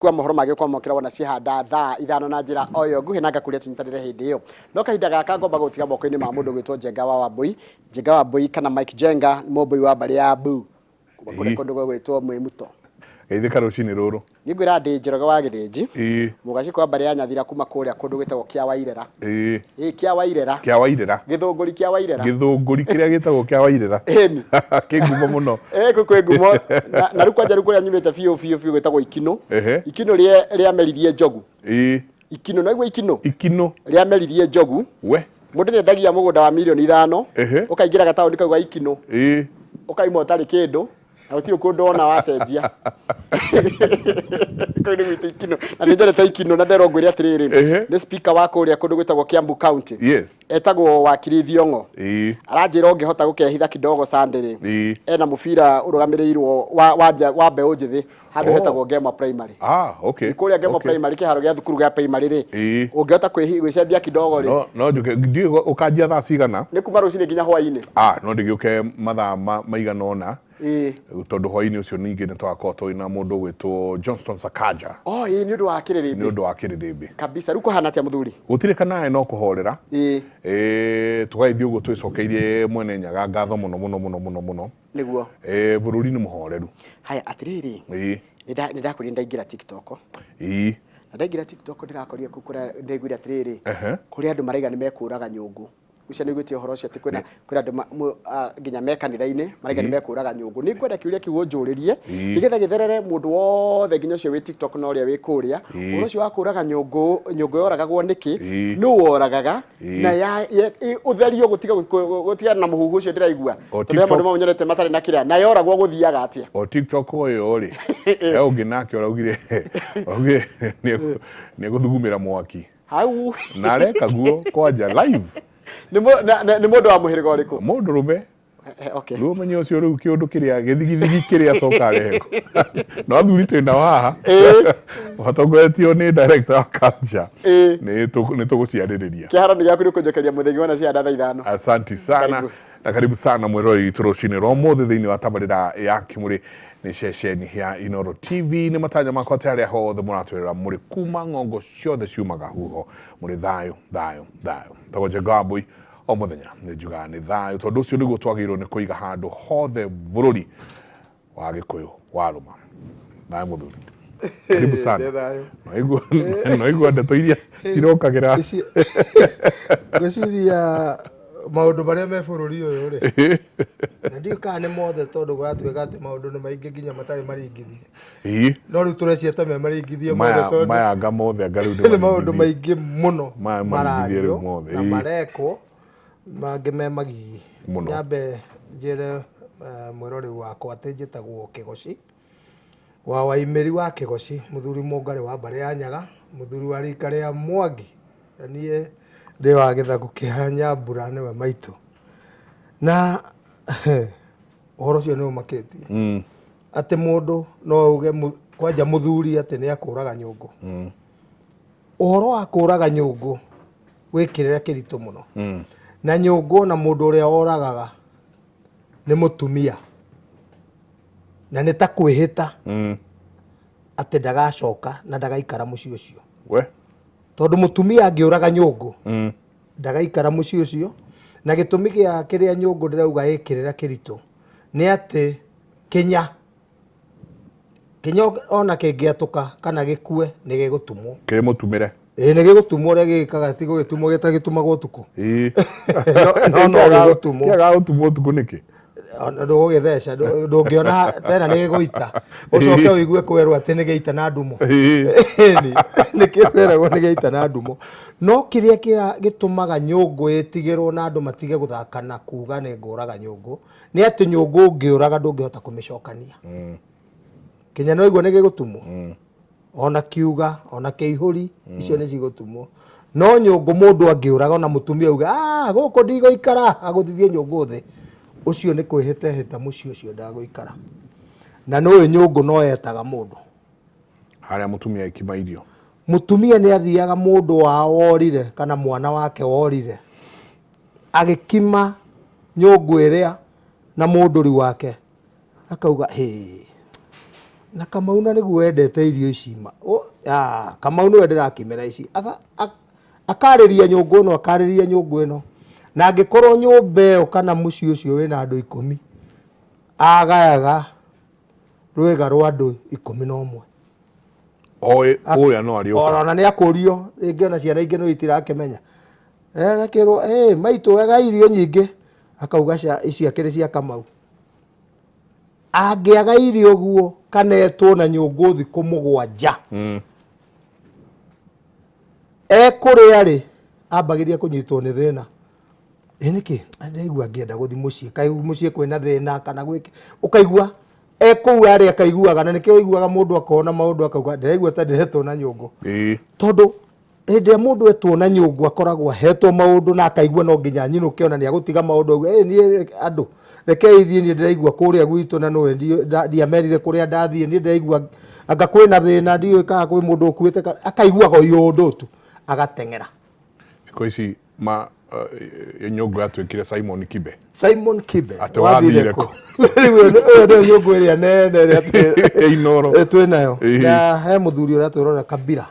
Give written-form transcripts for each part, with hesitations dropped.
Kwa mohoro mangĩ kwamũkĩra wona cihanda thaa 5 na njĩra o ĩyo nguhĩ na ngakũria tũnyitanĩre hĩndĩ ĩyo. No kahinda gaka ngomba gũtiga moko-inĩ ma mũndũ gwĩtwo Njenga wa Wambũi. Njenga wa Wambũi kana Mike Njenga nĩ mũmbũi wa mbarĩ ya Mbu kuma kũrĩa kũndũ gwĩtwo Mwĩmuto. Geithĩka rũcinĩ rũrũ. Nĩ ngwĩra ndĩ Njoroge wa Gĩthĩnji, Mũgacikũ wa mbarĩ ya Nyathira kuma kũrĩa kũndũ gwĩtagwo Kĩa Wairera. Ĩĩ Kĩa Wairera. Kĩa Wairera. Gĩthũngũri kĩa Wairera. Gĩthũngũri kĩrĩa gĩtagwo Kĩa Wairera. Ĩni. Kĩ ngumo mũno. Ĩĩ kũ kwĩ ngumo. Na rĩu kwanja rĩu kũrĩa nyumĩte biũ biũ biũ gwĩtagwo Ikinũ. Ikinũ rĩameririe njogu. Ikinũ, no igua ikinũ? Ikinũ. Rĩameririe njogu. We. Mũndũ nĩ endagia mũgũnda wa mirioni 5. Ũkaingĩra gataũni kau ga Ikinũ. Ũkaima ũtarĩ kĩndũ. Na gũtirĩ kũndũ ona wacenjia. Kũu nĩ gwitũ Ikinũ. Na nĩ njerete Ikinũ na nderwo ngwĩre atĩrĩrĩ, nĩ speaker wa kũrĩa kũndũ gwĩtagwo Kiambu County. Etagwo Wakiri Thiong'o. Aranjĩra ũngĩhota gũkehitha kidogo Sunday rĩ, ena mũbira ũrũgamĩrĩirwo wa mbeũ njĩthĩ handũ hetagwo Ngema Primary. Kũrĩa Ngema Primary, kĩharo gĩa thukuru gĩa primary rĩ, ũngĩhota gwĩcembia kidogo rĩ. No, no njuke, ndiũĩ ũkanjia thaa cigana? Nĩ kuma rũcinĩ nginya hwainĩ. No ndĩgĩũke mathaa maigana ũna. Tondũ hwainĩ ũcio ningĩ nĩ tũgakorwo tũrĩ na mũndũ ũgwĩtwo Johnston Sakaja. Oh, ĩĩ, nĩ ũndũ wa kĩrĩrĩmbĩ. Nĩ ũndũ wa kĩrĩrĩmbĩ. Kabisa. Rĩu kũhana atĩa mũthuri? Gũtirĩ kanae no kũhorera. Tũgagĩthiĩ ũguo twĩcokeirie Mwene Nyaga ngatho mũno mũno mũno mũno mũno. Nĩguo. Bũrũri nĩ mũhoreru. Haya, atĩrĩrĩ. Nĩ ndakwĩrire ndaingĩra TikTok. Na ndaingĩra TikTok ndĩrakorire kũu kũrĩa ndaiguire atĩrĩrĩ, kũrĩ andũ maraiga nĩ mekũraga nyũngũ. Ũcio nĩ ũiguĩte ũhoro ũcio atĩ kwĩna kwĩna andũ nginya me kanitha-inĩ maraiga nĩ mekũraga nyũngũ. Nĩ ngwenda kĩũria kĩu ũnjũrĩrie nĩgetha gĩtherere mũndũ wothe nginya ũcio wĩ TikTok na ũrĩa wĩ kũrĩa. Ũhoro ũcio wa kũraga nyũngũ, nyũngũ yoragagwo nĩkĩ? Nũ woragaga? Na ũtherio gũtiga gũtigana na mũhuhu ũcio ndĩraigua. Tondũ he maũndũ mamwe nyonete matarĩ na kĩrĩa. Na yoragwo gũthiaga atĩa? O TikTok ũyũ rĩ, he ũngĩ nake ũraugire ũraugire nĩ egũthugumĩra mwaki. Hau. Na areka guo kwanja live. Nĩ mũndũ wa mũhĩrĩga ũrĩkũ? Mũndũrũme. Rĩu ũmenye ũcio rĩu kĩũndũ kĩrĩa gĩthigithigi kĩrĩa acoka arehe. No athuri twĩ nao haha. Watongoretio nĩ director wa culture. Nĩ tũgũciarĩrĩria. Kĩharo nĩ gĩaku nĩ kũnjokeria mũthĩgi wona cia thaa 5. Asanti sana. Na karibu sana mwĩroreri witũ rũcinĩ rwa ũmũthĩ thĩinĩ wa tabarĩra ya Kĩmũrĩ nĩ ceceni ya Inooro TV. Nĩ matanya makwa atĩ arĩa hothe mũratwĩrora mũrĩ kuma ng'ongo ciothe ciumaga huho mũrĩ thayũ thayũ thayũ. Tagwo Njenga wa Mbũi o mũthenya nĩ njugaga nĩ thayũ tondũ ũcio nĩguo twagĩrĩirwo nĩ kũiga handũ hothe bũrũri wa Gĩkũyũ warũma. Thayũ mũthuri. Karibu sana. No igua ndeto iria cirokagĩra. Ngwĩciria maũndũ marĩa me bũrũri ũyũ rĩ, na ndiũĩ kana nĩ mothe tondũ kũratuĩka atĩ maũndũ nĩ maingĩ nginya matarĩ maringithie. No rĩu tũrecia ta me maringithie mothe tondũ maya anga mothe anga rĩu nĩ maũndũ maingĩ mũno marario na marekwo mangĩ me magigi. Nyambe njĩre mwĩroreri wakwa atĩ njĩtagwo Kĩgoci wa Waimĩri wa Kĩgoci, mũthuri mũngarĩ wa mbarĩ ya Nyaga, mũthuri wa rika rĩa Mwangi, na niĩ ndĩ wa gĩthaku kĩa Nyambura nĩwe maitũ. Na ũhoro ũcio nĩ ũmakĩtie atĩ mũndũ no auge kwanja mũthuri atĩ nĩ akũraga nyũngũ. Ũhoro wa kũraga nyũngũ wĩ kĩrĩra kĩritũ mũno. Na nyũngũ ona mũndũ ũrĩa woragaga nĩ mũtumia. Na nĩ ta kwĩhĩta atĩ ndagacoka na ndagaikara mũciĩ ũcio. We. Tondũ mũtumia angĩũraga nyũngũ, ndagaikara mũciĩ ũcio. Na gĩtũmi gĩa kĩrĩa nyũngũ ndĩrauga ĩ kĩrĩra kĩritũ nĩ atĩ kĩnya, kĩnya ona kĩngĩatũka kana gĩkue nĩ gĩgũtumwo. Kĩrĩ mũtumĩre. Ĩĩ nĩ gĩgũtumwo ũrĩa gĩgĩkaga ti gũgĩtumwo gĩtagĩtumagwo ũtukũ. No no gĩgũtumwo. Kĩagaga gũtumwo ũtukũ nĩkĩ? Ndũgũgĩtheca, ndũngĩona tena nĩ gĩgũita. Ũcoke ũigue kwerwo atĩ nĩ gĩaita na ndumo. Ĩni, nĩkĩo kwĩragwo nĩ gĩaita na ndumo. No kĩrĩa gĩtũmaga nyũngũ ĩtigĩrwo na andũ matige gũthaka na kuga nĩ ngũraga nyũngũ, nĩ atĩ nyũngũ ũngĩũraga ndũngĩhota kũmĩcokania. Kinya nĩ waigua nĩ gĩgũtumwo? Ona kiuga, ona kĩihũri, icio nĩ cigũtumwo. No nyũngũ mũndũ angĩũraga ona mũtumia auge, ah, gũkũ ndigũikara, agũthithie nyũngũ thĩ, ũcio nĩ kwĩhĩta ehĩta mũciĩ ũcio ndagũikara. Na nĩ ũĩ nyũngũ no yetaga mũndũ. Harĩa mũtumia ekima irio. Mũtumia nĩ athiaga mũndũ wao worire kana mwana wake worire, agĩkima nyũngũ ĩrĩa na mũndũri wake, akauga, hĩ, Na Kamau na nĩguo wendete irio ici ma. Ah, Kamau nĩwe ndĩrakĩmera ici. Akarĩria nyũngũ ĩno, akarĩria nyũngũ ĩno. Na angĩkorwo nyũmba ĩyo kana mũciĩ ũcio wĩna andũ 10, agayaga rwĩga rwa andũ 11. Oĩ ũrĩa no arĩũka. Ona nĩ akũrio, rĩngĩ ona ciana ingĩ no itirakĩmenya. Agakĩrwo, maitũ wega irio nyingĩ. Akauga ici akĩrĩ cia Kamau. Angĩaga irio ũguo kana etwo na nyũngũ thikũ 7. Ekũrĩa rĩ, ambagĩria kũnyitwo nĩ thĩna. Ĩ nĩkĩ? Ndaigua ngĩenda gũthiĩ mũciĩ, kaĩ mũciĩ kwĩna thĩna kana gwĩkĩ. Ũkaigua ekũu arĩa akaiguaga, na nĩkĩo ũiguaga mũndũ akona maũndũ akauga ndĩraigua ta ndĩretwo na nyũngũ. Tondũ hĩndĩ ĩrĩa mũndũ etwo na nyũngũ akoragwo ahetwo maũndũ na akaigua no nginya nyinũke ona nĩ agũtiga maũndũ auge, niĩ andũ rekei thiĩ, niĩ ndĩraigua kũrĩa gwitũ na nĩwe ndiamerire kũrĩa ndathiĩ, niĩ ndĩraigua anga kwĩna thĩna, ndiũĩ kana kwĩ mũndũ ũkuĩte, akaiguaga o ũndũ tu agateng'era. Thikũ ici ma nyũngũ yatuĩkire Simon Kibe. Simon Kibe. Atĩ wathire kũ? Rĩu ĩyo nĩyo nyũngũ ĩrĩa nene ĩrĩa Inooro. Twĩ nayo. Na he mũthuri ũrĩa twĩrora Kabila.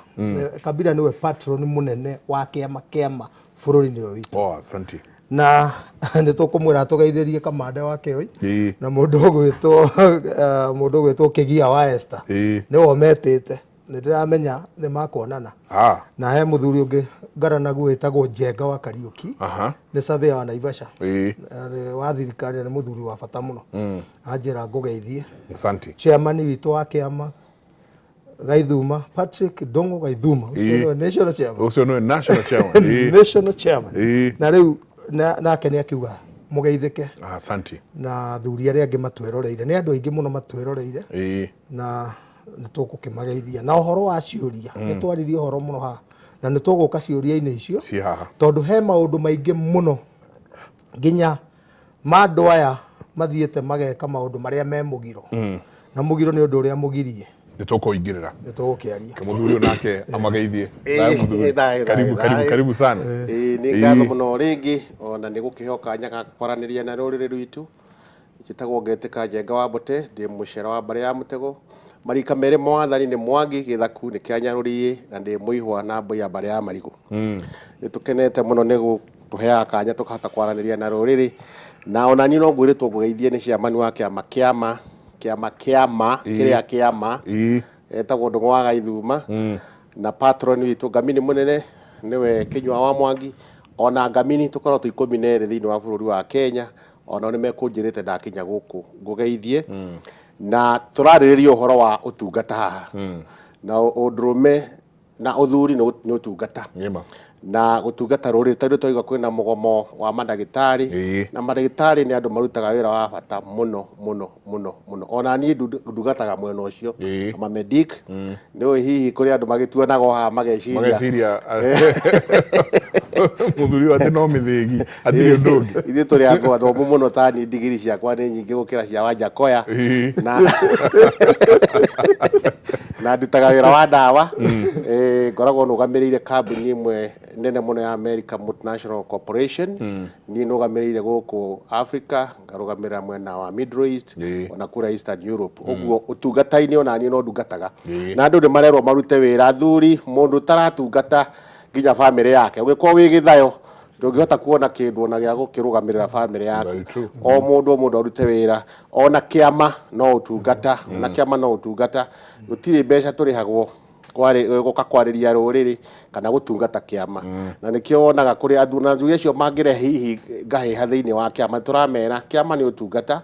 Kabila nĩwe patron mũnene wa kĩama kĩama bũrũri-inĩ ũyũ witũ. Oh, asante. Na nĩ tũkũmwĩra tũgeithĩrie kamande wa Kĩoi na mũndũ ũgwĩtwo Kĩgia wa Esther. Nĩwe ũmetĩte. Nĩ ndĩramenya nĩ makuonana. Na he mũthuri ũngĩ ngaranaguo wĩtagwo Njenga wa Kariũki. Nĩ surveyor wa Naivasha. Wa thirikari na nĩ mũthuri wa bata mũno. Anjĩra ngũgeithie. Asante. Chairman witũ wa kĩama Gaithuma, Patrick Ndung'u Gaithuma. Ũcio nĩwe national chairman. Ũcio nĩwe national chairman. National chairman. Na rĩu nake nĩ akiuga mũgeithĩke. Asante. Na athuri arĩa angĩ matwĩroreire. Nĩ andũ aingĩ mũno matwĩroreire. Na nĩ tũgũkĩmageithia. Na ũhoro wa ciũria, nĩ twaririe ũhoro mũno haha. Na nĩ tũgũka ciũria-inĩ icio. Ciĩ haha. Tondũ he maũndũ maingĩ mũno nginya ma andũ aya mathiĩte mageka maũndũ marĩa me mũgiro. Na mũgiro nĩ ũndũ ũrĩa mũgirie. Nĩ tũkũingĩrĩra. Nĩ tũgũkĩaria. Ke mũthuri ũyũ nake amageithie. Thayũ mũthuri. Thayũ, Karibu, thayũ, karibu, thayũ. karibu sana. Nĩ ngatho mũno rĩngĩ ona nĩ gũkĩheo kanya ga kwaranĩria na rũrĩrĩ rwitũ. Njĩtagwo Ngetĩka Njenga wa Mbote, ndĩ mũcera wa mbarĩ ya Mũtego. Marika merĩ mwathani nĩ Mwangi, gĩthaku nĩ kĩa Nyarũriĩ na ndĩ mũihwa na mbũi ya mbarĩ ya Marigũ. Nĩ tũkenete mũno nĩ gũtũheaga kanya tũkahota kwaranĩria na rũrĩrĩ. Na ona niĩ no ngwĩrĩtwo ngũgeithie nĩ chairman wa kĩama kĩama, kĩama kĩama, kĩrĩa kĩama, etagwo Ndũng'ũ wa Gaithuma. Na patron witũ Ngamini mũnene nĩwe Kĩnyua wa Mwangi. Ona Ngamini tũkoragwo twĩ 12 thĩinĩ wa bũrũri wa Kenya. Onao nĩ mekũnjĩrĩte ndakinya gũkũ ngũgeithie. Na tũrarĩrĩria ũhoro wa ũtungata haha. Na ũndũrũme na ũthuri nĩ ũtungata. Na gũtungata rũrĩrĩ, tondũ twaigua kwĩna mũgomo wa mandagĩtarĩ. Na mandagĩtarĩ nĩ andũ marutaga wĩra wa bata mũno mũno mũno mũno. Ona niĩ ndungataga mwena ũcio. I'm a medic. Nĩ ũĩ hihi kũrĩ andũ magĩtuonaga o haha mageciria. Mageciria, mũthuri ũyũ atĩ no mĩthĩgi, hatirĩ ũndũ ũngĩ. Ithuĩ tũrĩ andũ athomu mũno, ta niĩ ndigiri ciakwa nĩ nyingĩ gũkĩra cia Wanjakoya. Na ndutaga wĩra wa ndawa. Ngoragwo nũgamĩrĩire kambuni ĩmwe nene mũno ya America, multinational corporation. Niĩ nũgamĩrĩire gũkũ Africa, ngarũgamĩrĩra mwena wa Middle East, ona kũrĩa Eastern Europe. Ũguo ũtungata-inĩ ona niĩ no ndungataga. Na andũ nĩ marerwo marute wĩra. Athuri, mũndũ ũtaratungata nginya bamĩrĩ yake, ũngĩkorwo wĩ gĩthayo, ndũngĩhota kuona kĩndũ ona gĩa gũkĩrũgamĩrĩra bamĩrĩ yaku. Very true. O mũndũ, o mũndũ arute wĩra. Ona kĩama no ũtungata, ona kĩama no ũtungata. Gũtirĩ mbeca tũrĩhagwo gũka kwarĩria rũrĩrĩ kana gũtungata kĩama. Na nĩkĩo wonaga kũrĩ athuri, na athuri acio mangĩrehe hihi ngahĩha thĩinĩ wa kĩama, tũramera kĩama nĩ ũtungata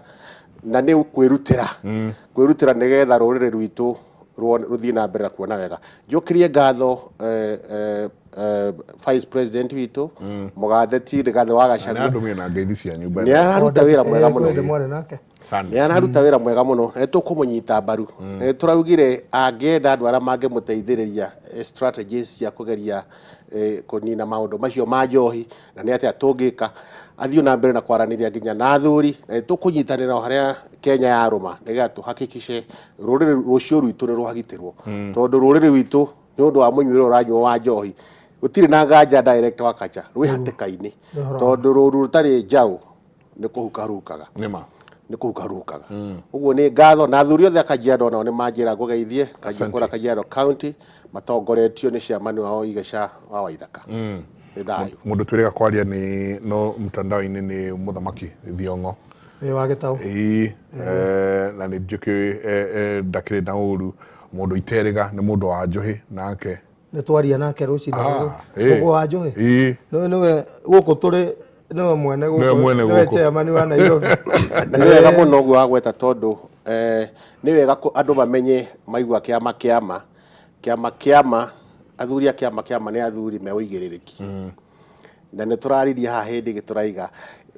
na nĩ kwĩrutĩra. Kwĩrutĩra nĩgetha rũrĩrĩ rwitũ rũthiĩ na mbere na kuona wega. Njũkĩrie ngatho Vice President witũ, Mũgathe T. Rigathĩ wa Gachagua. Nĩ andũmire na ngeithi cianyu mbere. Nĩ araruta wĩra mwega mũno. Kwende mwarĩ nake. Sana. Nĩ araruta wĩra mwega mũno. Nĩ tũkũmũnyita mbaru. Nĩ tũraugire angĩenda andũ arĩa mangĩmũteithĩrĩria strategies cia kũgeria kũnina maũndũ macio ma njohi na nĩ atĩa tũngĩka, athiĩ na mbere na kwaranĩria nginya na athuri, na nĩ tũkũnyitanĩra o harĩa Kenya yarũma nĩgetha tũhakikice rũrĩrĩ rũcio rwitũ nĩ rwagitĩrwo. Tondũ rũrĩrĩ rwitũ nĩ ũndũ wa mũnyuĩre ũranyua wa njohi, gũtirĩ na nganja direct wa kacha, rwĩ hatĩka-inĩ. Tondũ rũru rũtarĩ njaũ nĩ kũhuka rukaga. Nĩma. Nĩ kũhuka rukaga ũguo. Nĩ ngatho na athuri othe a Kajiado nao nĩ manjĩra ngũgeithie Asante. kũrĩa Kajiado County, matongoretio nĩ chairman wao Igeca wa Waithaka. Nĩ thayũ. Mũndũ twĩrĩga kwaria nĩ no mtandao-inĩ nĩ mũthamaki Thiong'o. Ĩ wa gĩtaũ. Ĩĩ, na nĩ njũkĩ ndakĩrĩ na ũru mũndũ iterĩga nĩ mũndũ wa njũhĩ nake. Nĩ twaria nake rũcinĩ rũrũ. Ĩ. Mũgũ wa njũhĩ. Ĩĩ. Nĩwe gũkũ tũrĩ, nĩwe mwene gũkũ. Nĩwe mwene Nĩwe gũkũ. Chairman wa Nairobi. Na nĩ wega mũno ũguo wagweta, tondũ nĩ wega andũ mamenye maigua kĩama kĩama kĩama kĩama, athuri a kĩama kĩama nĩ athuri me ũigĩrĩrĩki. Na nĩ tũraririe haha hĩndĩ ĩngĩ, tũraiga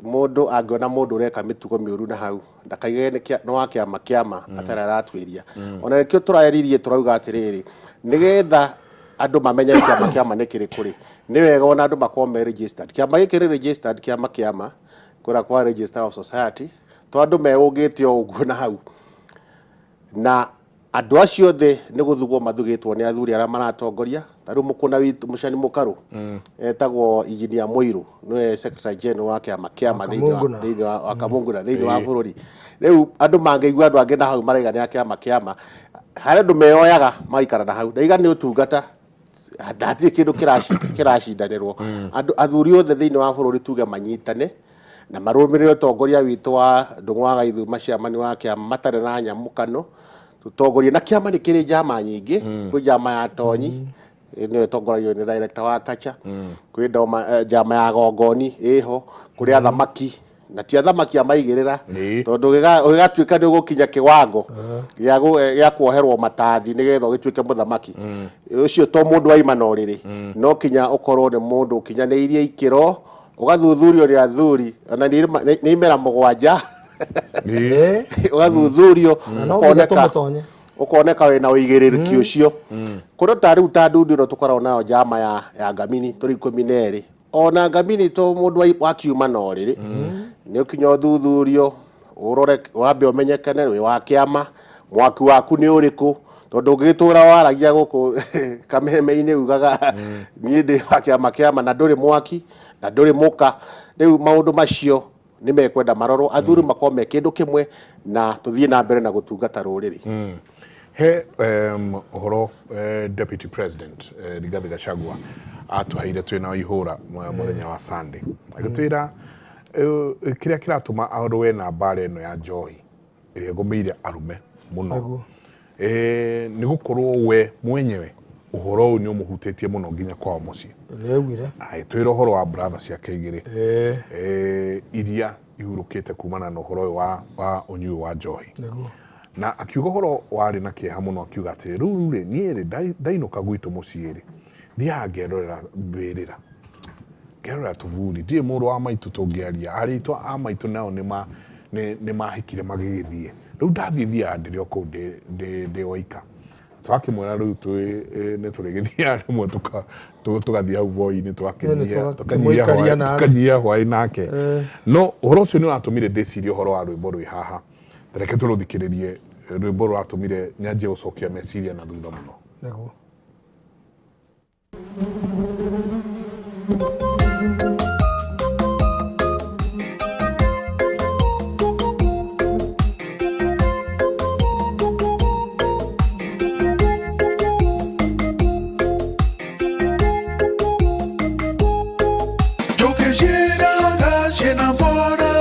mũndũ angĩona mũndũ ũreka mĩtugo mĩũru na hau ndakaige nĩ wa kĩama kĩama atarĩ aratuĩria. Ona nĩkĩo tũraririe, tũrauga atĩrĩrĩ, nĩgetha andũ mamenye kĩama kĩama nĩ kĩrĩkũ rĩ, nĩ wega ona andũ makorwo me registered. Kĩama gĩkĩ nĩ registered kĩama kĩama kũrĩa kwa Register of Society, to andũ meũngĩte o ũguo na hau. Na andũ acio othe nĩ gũthugwo mathugĩtwo nĩ athuri arĩa maratongoria. Ta rĩu mũkũna witũ mũcani mũkarũ etagwo Engineer Mũirũ, nĩwe secretary general wa kĩama kĩama thĩinĩ wa Kamunguna. Thĩinĩ wa Kamunguna thĩinĩ wa bũrũri. Rĩu andũ mangĩigua andũ angĩ na hau maraiga nĩ a kĩama kĩama, harĩ andũ meyoyaga magaikara na hau ndaiga nĩ ũtungata na hatirĩ kĩndũ kĩracindanĩrwo. Andũ athuri othe thĩinĩ wa bũrũri tuge manyitane na marũmĩrĩre ũtongoria witũ wa Ndũng'ũ wa Gaithuma, chairman wa kĩama, matarĩ na nyamũkano tũtongorie. Na kĩama nĩ kĩrĩ njama nyingĩ. Kwĩ njama ya Tonyi, nĩyo ĩtongoragio nĩ director wa kacha. Kwĩ njama ya Gongoni ĩho, kũrĩ athamaki, na ti athamaki a maigĩrĩra, tondũ ũgĩgatuĩka nĩ ũgũkinya kĩwango gĩa kuoherwo matathi nĩgetha ũgĩtuĩke mũthamaki ũcio, to mũndũ waima na ũrĩrĩ, no kinya ũkorwo nĩ mũndũ ũkinyanĩirie ikĩro, ũgathuthurio nĩ athuri, ona nĩ imera 7, ũgathuthurio, Na no nginya tũmũtonye. Ũkoneka wĩna ũigĩrĩrĩki ũcio. Kũrĩ ta rĩu ta ndundu ĩno tũkoragwo nayo, njama ya Ngamini, tũrĩ 12. Ona Ngamini to mũndũ wakiuma na ũrĩrĩ, nĩ ũkinya ũthuthurio, ũrore, wambe ũmenyekane wĩ wa kĩama, mwaki waku nĩ ũrĩkũ, tondũ ũngĩgĩtũra waragia gũkũ kameme-inĩ ugaga niĩ ndĩ wa kĩama kĩama na ndũrĩ mwaki na ndũrĩ mũka. Rĩu maũndũ macio nĩ mekwenda marorwo, athuri makorwo me kĩndũ kĩmwe na tũthiĩ na mbere na gũtungata rũrĩrĩ. He ũhoro Deputy President Rigathi Gachagua atũheire twĩna ihũra mũthenya wa Sunday, agĩtwĩra kĩrĩa kĩratũma arũe na mbara ĩno ya njohi ĩrĩa ĩgũmĩire arũme mũno nĩ gũkorwo we mwenyewe ũhoro ũyũ nĩ ũmũhutĩtie mũno nginya kwao mũciĩ. Nĩaugire. Agĩtwĩra ũhoro wa brother ciake igĩrĩ iria ihurũkĩte kumana na ũhoro ũyũ wa ũnyui wa njohi. Na akiuga ũhoro warĩ na kĩeha mũno, akiuga atĩ rĩu rĩ, niĩ rĩ, ndainũka gwitũ mũciĩ rĩ, thiaga ngerorera mbĩrĩra, ngerorera tũburi, ndirĩ mũrũ wa maitũ tũngĩaria, arĩa aitũ a maitũ nao nĩ mahikire magĩgĩthiĩ, rĩu ndathiĩ thiaga ndĩrĩ o kũu ndĩ oika. Twakĩmwĩra rĩu twĩ nĩ tũrĩgĩthiaga rĩmwe tũgathiĩ hau Voi-inĩ, tũgakĩnyihia tũgakĩmũikaria nawe. Tũkanyihia hwaĩ nake. No ũhoro ũcio nĩ ũratũmire ndĩcirie ũhoro wa rwĩmbo rwĩ haha. Reke tũrũthikĩrĩrie, rwĩmbo rũratũmire nyanjie gũcokia meciria na thutha mũno. Nĩguo. Njũkĩ ciĩraga ciĩna mbora,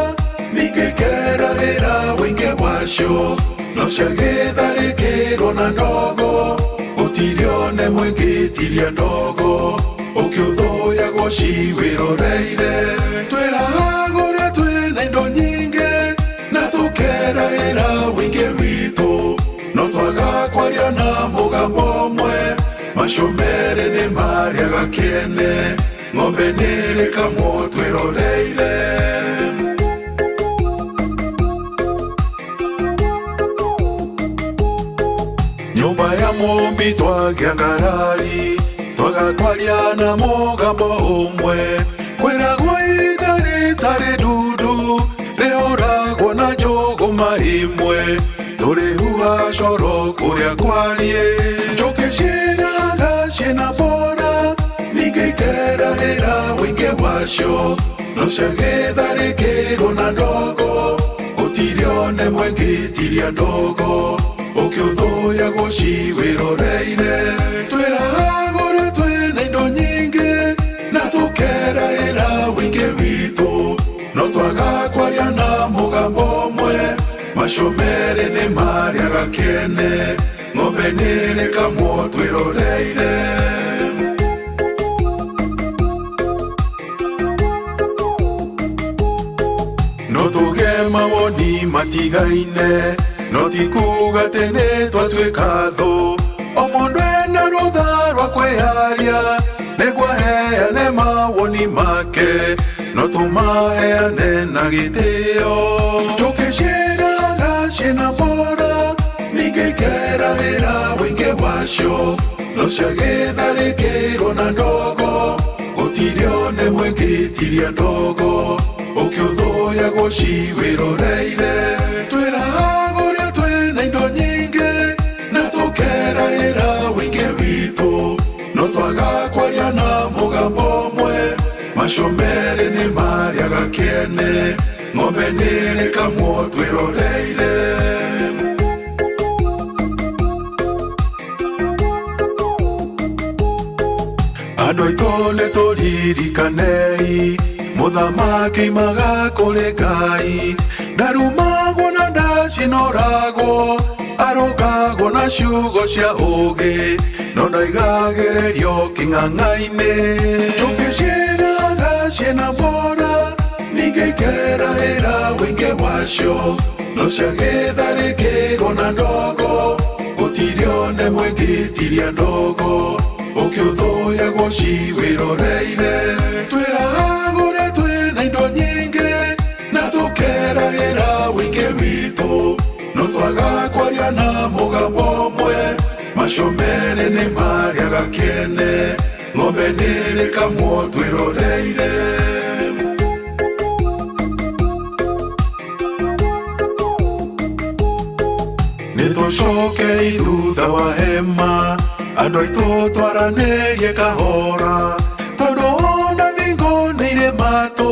ningĩ ikerahĩra ũingĩ wacio, no ciagĩtharĩkĩrwo na ndogo, gũtirĩ ona ĩmwe ĩngĩtiria ndogo, ũkĩũthũyagwo ciwĩroreire. Twĩraga ũrĩa twĩna indo nyingĩ na tũkerahĩra ũingĩ witũ, no twaga kwaria na mũgambo ũmwe, macio merĩ nĩ marĩaga kĩene, ng'ombe nĩrĩkamwo twĩroreire. Nyũmba ya mũmbi twagĩa ngarari, twaga kwaria na mũgambo ũmwe, kwĩragwo itha rĩtarĩ ndundu rĩhũragwo na njũgũma ĩmwe, tũrĩhuha coro kũrĩa kwarie. Njũkĩ ciĩraga ciĩna mbora, ningĩ ikerahĩra ũingĩ wacio, no ciagĩtharĩkĩrwo na ndogo, gũtirĩ nemwe ngĩtiria ndogo ũkĩũthũyagwo ciwĩroreire twĩrahagũre twĩna indo nyingĩ na tũkerahĩra wĩingĩ witũ no twaga kwaria na mũgambo ũmwe macio merĩ nĩ marĩaga kĩene ng'ombe nĩrĩkamwo twĩroreire. No tuge mawoni matigaine no ti kuga atĩ nĩ twatuĩka thũ o mũndũ ena rũtha rwa kwĩyaria nĩguo aheane mawoni make no tũmaheane na gĩtĩo. Njũkĩ ciĩraga ciĩna mbora ningĩ ikerahĩra wĩingĩ wacio no ciagĩtharĩkĩirwo na ndogo gũtirĩ ona ĩmwe ĩngĩtiria ndogo ũkĩũthũyagwo ciwĩroreire twĩrahagũrĩa twĩna indo nyingĩ na tũkerahĩra wĩingĩ witũ no twaga kwaria na mũgambo ũmwe macio merĩ nĩ marĩaga kĩene ng'ombe nĩrĩkamwo twĩroreire. Andũ aitũ nĩ tũririkanei mũthamaki aimaga kũrĩ Ngai ndarumagwo na ndacinoragwo arũngagwo na ciugo cia ũũgĩ no ndaigagĩrĩrio kĩng'ang'a-inĩ. Njũkĩ ciĩraga ciĩna mbora ningĩ ikerahĩra wĩingĩ wacio no ciagĩtharĩkĩirwo na ndogo gũtirĩ ona ĩmwe ĩngĩtiria ndogo ũkĩũthũyagwo ciwĩroreire twĩrahagũre twĩna indo nyingĩ na tũkerahĩra wĩingĩ witũ no twaga kwaria na mũgambo ũmwe macio merĩ nĩ marĩaga kĩene ng'ombe nĩrĩkamwo twĩroreire. Nĩ tũcokei thutha wa hema andũ aitũ twaranĩrie kahora tondũ ona thingo nĩ irĩ matũ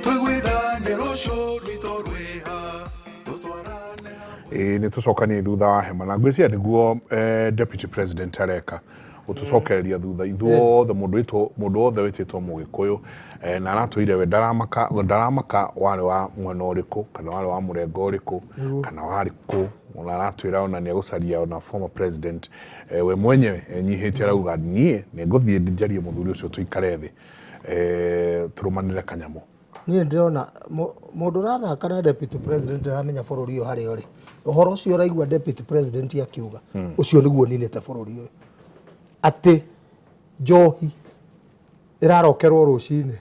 tũiguithanie rũciũ rwitũ rwĩha tũtwarane hamwe. Ĩĩ nĩ tũcokanie thutha wa hema na ngwĩciria nĩguo deputy president areka gũtũcokereria thutha ithuothe mũndũ wĩtwo mũndũ wothe wĩtĩtwo mũgĩkũyũ na aratwĩire we ndaramaka ndaramaka warĩ wa mwena ũrĩkũ kana warĩ wa mũrengo ũrĩkũ kana warĩ kũ ona aratwĩra ona nĩ egũcaria ona former president we mwenyewe enyihĩtie arauga niĩ nĩ ngũthiĩ njarie mũthuri ũcio tũikare thĩ tũrũmanĩre kanyamũ. Niĩ ndĩrona mũndũ ũrathaka na deputy president ndaramenya bũrũri ũyũ harĩa ũrĩ. Ũhoro ũcio ũraigua deputy president akiuga ũcio nĩguo ũninĩte bũrũri ũyũ, atĩ njohi ĩrarokerwo rũcinĩ.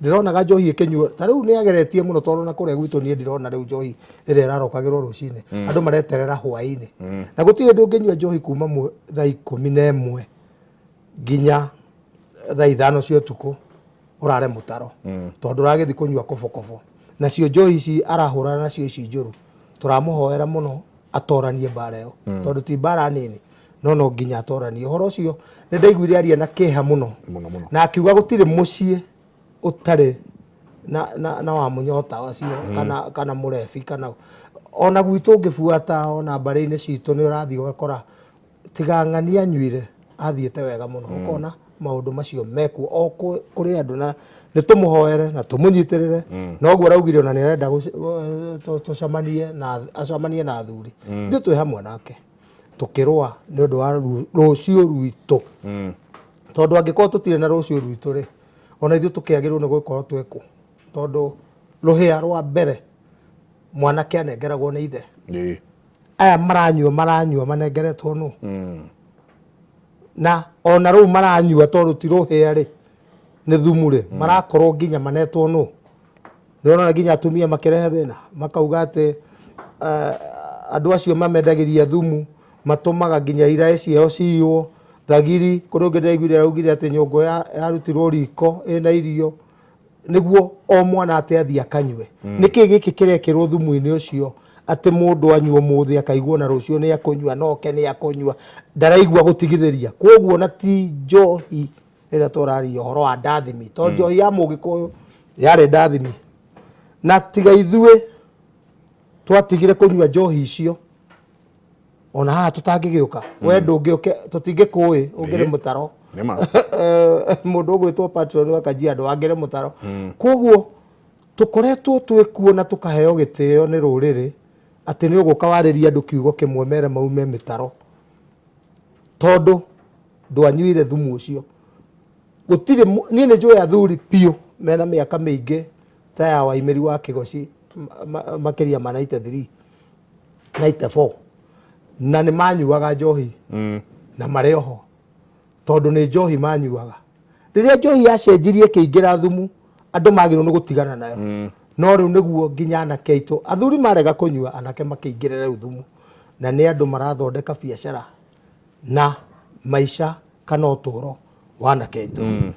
Ndĩronaga njohi ĩkĩnyuo ta rĩu nĩ ageretie mũno tondũ na kũrĩa gwitũ niĩ ndirona rĩu njohi ĩrĩa ĩrarokagĩrwo rũcinĩ, andũ mareterera hwaĩ-inĩ, na gũtirĩ hĩndĩ ũngĩnyua njohi kuma thaa 11 nginya thaa 5 cia ũtukũ ũrare mũtaro, tondũ ũragĩthiĩ kũnyua kobokobo. Nacio njohi ici arahũrana nacio ici njũru, tũramũhoera mũno atoranie mbara ĩyo, tondũ ti mbara nini, no no nginya atoranie ũhoro ũcio. Nĩ ndaiguire aria na kĩeha mũno na akiuga gũtirĩ mũciĩ ũtarĩ na wa mũnyota ũcio kana mũrebi kana ona gwitũ ũngĩbuata ona mbarĩ-inĩ citũ nĩ ũrathiĩ ũgakora tiga ng'ani anyuire athiĩte wega mũno, ũkona maũndũ macio mekuo o kũrĩ andũ, na nĩ tũmũhoere na tũmũnyitĩrĩre. Noguo araugire ona nĩ arenda tũcemanie na acemanie na athuri, ithuĩ twĩ hamwe nake tũkĩrũa nĩ ũndũ wa rũciũ rwitũ, tondũ angĩkorwo tũtirĩ na rũciũ rwitũ rĩ, ona ithuĩ tũkĩagĩrĩirwo nĩ gũkorwo twĩkũ, tondũ rũhĩa rwa mbere mwanake anengeragwo nĩ ithe. Aya maranyua manengeretwo nũ? Na ona rĩu maranyua tondũ ti rũhĩa rĩ, nĩ thumu rĩ, marakorwo nginya manetwo nũ? Nĩ ũrona nginya atumia makĩrehe thĩna, makauga atĩ andũ acio mamendagĩria thumu matũmaga nginya iraĩ ciao ciywo, thagiri. Kũrĩ ũngĩ ndĩraiguire araugire atĩ nyũngũ yarutirwo riko ĩna irio nĩguo o mwana atĩ athiĩ akanyue. Nĩkĩ gĩkĩ kĩrekĩrwo thumu-inĩ ũcio atĩ mũndũ anyua ũmũthĩ akaigua na rũciũ nĩ akũnyua, noke nĩ akũnyua, ndaraigua gũtigithĩria. Koguo na ti njohi ĩrĩa tũraria ũhoro wa ndathimi, tondũ njohi ya mũgĩkũyũ yarĩ ndathimi, na tiga ithuĩ Twatigire kũnyua njohi icio ona haha tũtangĩgĩũka, we ndũngĩũke, tũtingĩkũĩ ũngĩrĩ mũtaro. Nĩma. Mũndũ ũgwĩtwo patron wa Kajiado angĩrĩ mũtaro. Koguo tũkoretwo twĩkuo na tũkaheo gĩtĩo nĩ rũrĩrĩ atĩ nĩ ũgũka warĩrie andũ kiugo kĩmwe mere maume mĩtaro, tondũ ndwanyuire thumu ũcio. Gũtirĩ niĩ nĩ njũĩ athuri biũ mena mĩaka mĩingĩ ta ya Waimĩri wa Kĩgoci, makĩria ma 93, 94, na nĩ manyuaga njohi na marĩ oho, tondũ nĩ njohi manyuaga. Rĩrĩa njohi yacenjirie ĩkĩingĩra thumu, andũ magĩrĩirwo nĩ gũtigana nayo. No rĩu nĩguo nginya anake aitũ, athuri marega kũnyua, anake makĩingĩra rĩu thumu, na nĩ andũ marathondeka biacara na maica kana ũtũro wa anake aitũ.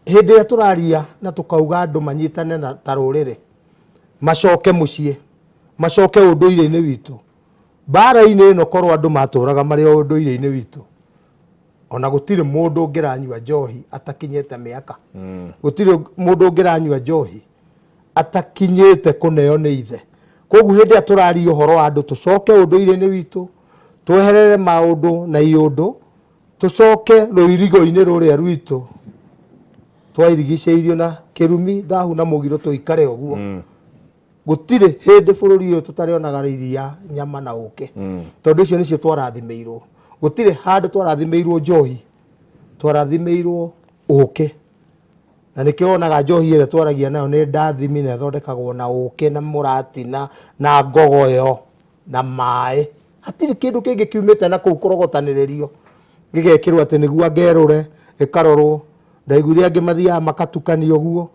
Hĩndĩ ĩrĩa tũraria na tũkauga andũ manyitane na ta rũrĩrĩ, macoke mũciĩ, macoke ũndũire-inĩ witũ, mbara-inĩ ĩno korwo andũ matũraga marĩ o ũndũire-inĩ witũ, ona gũtirĩ mũndũ ũngĩranyua njohi atakinyĩte mĩaka. Gũtirĩ mũndũ ũngĩranyua njohi atakinyĩte kũneo nĩ ithe. Koguo hĩndĩ ĩrĩa tũraria ũhoro wa andũ tũcoke ũndũire-inĩ witũ, tweherere maũndũ na iũndũ, tũcoke rũirigo-inĩ rũrĩa rwitũ twairigicĩirio na kĩrumi, thahu na mũgiro, tũikare ũguo. Gũtirĩ hĩndĩ bũrũri ũyũ tũtarĩonaga iria, nyama na ũkĩ, tondũ icio nĩcio twarathimĩirwo. Gũtirĩ handũ twarathimĩirwo njohi, twarathimĩirwo ũkĩ. Na nĩkĩo wonaga njohi ĩrĩa twaragia nayo nĩ ndathimi, na ĩthondekagwo na ũkĩ na mũratina na ngogoyo na maĩ. Hatirĩ kĩndũ kĩngĩ kiumĩte na kũu kũrogotanĩrĩrio gĩgekĩrwo atĩ nĩguo angerũre ĩkarorwo. Ndaiguire angĩ mathiaga makatukania ũguo,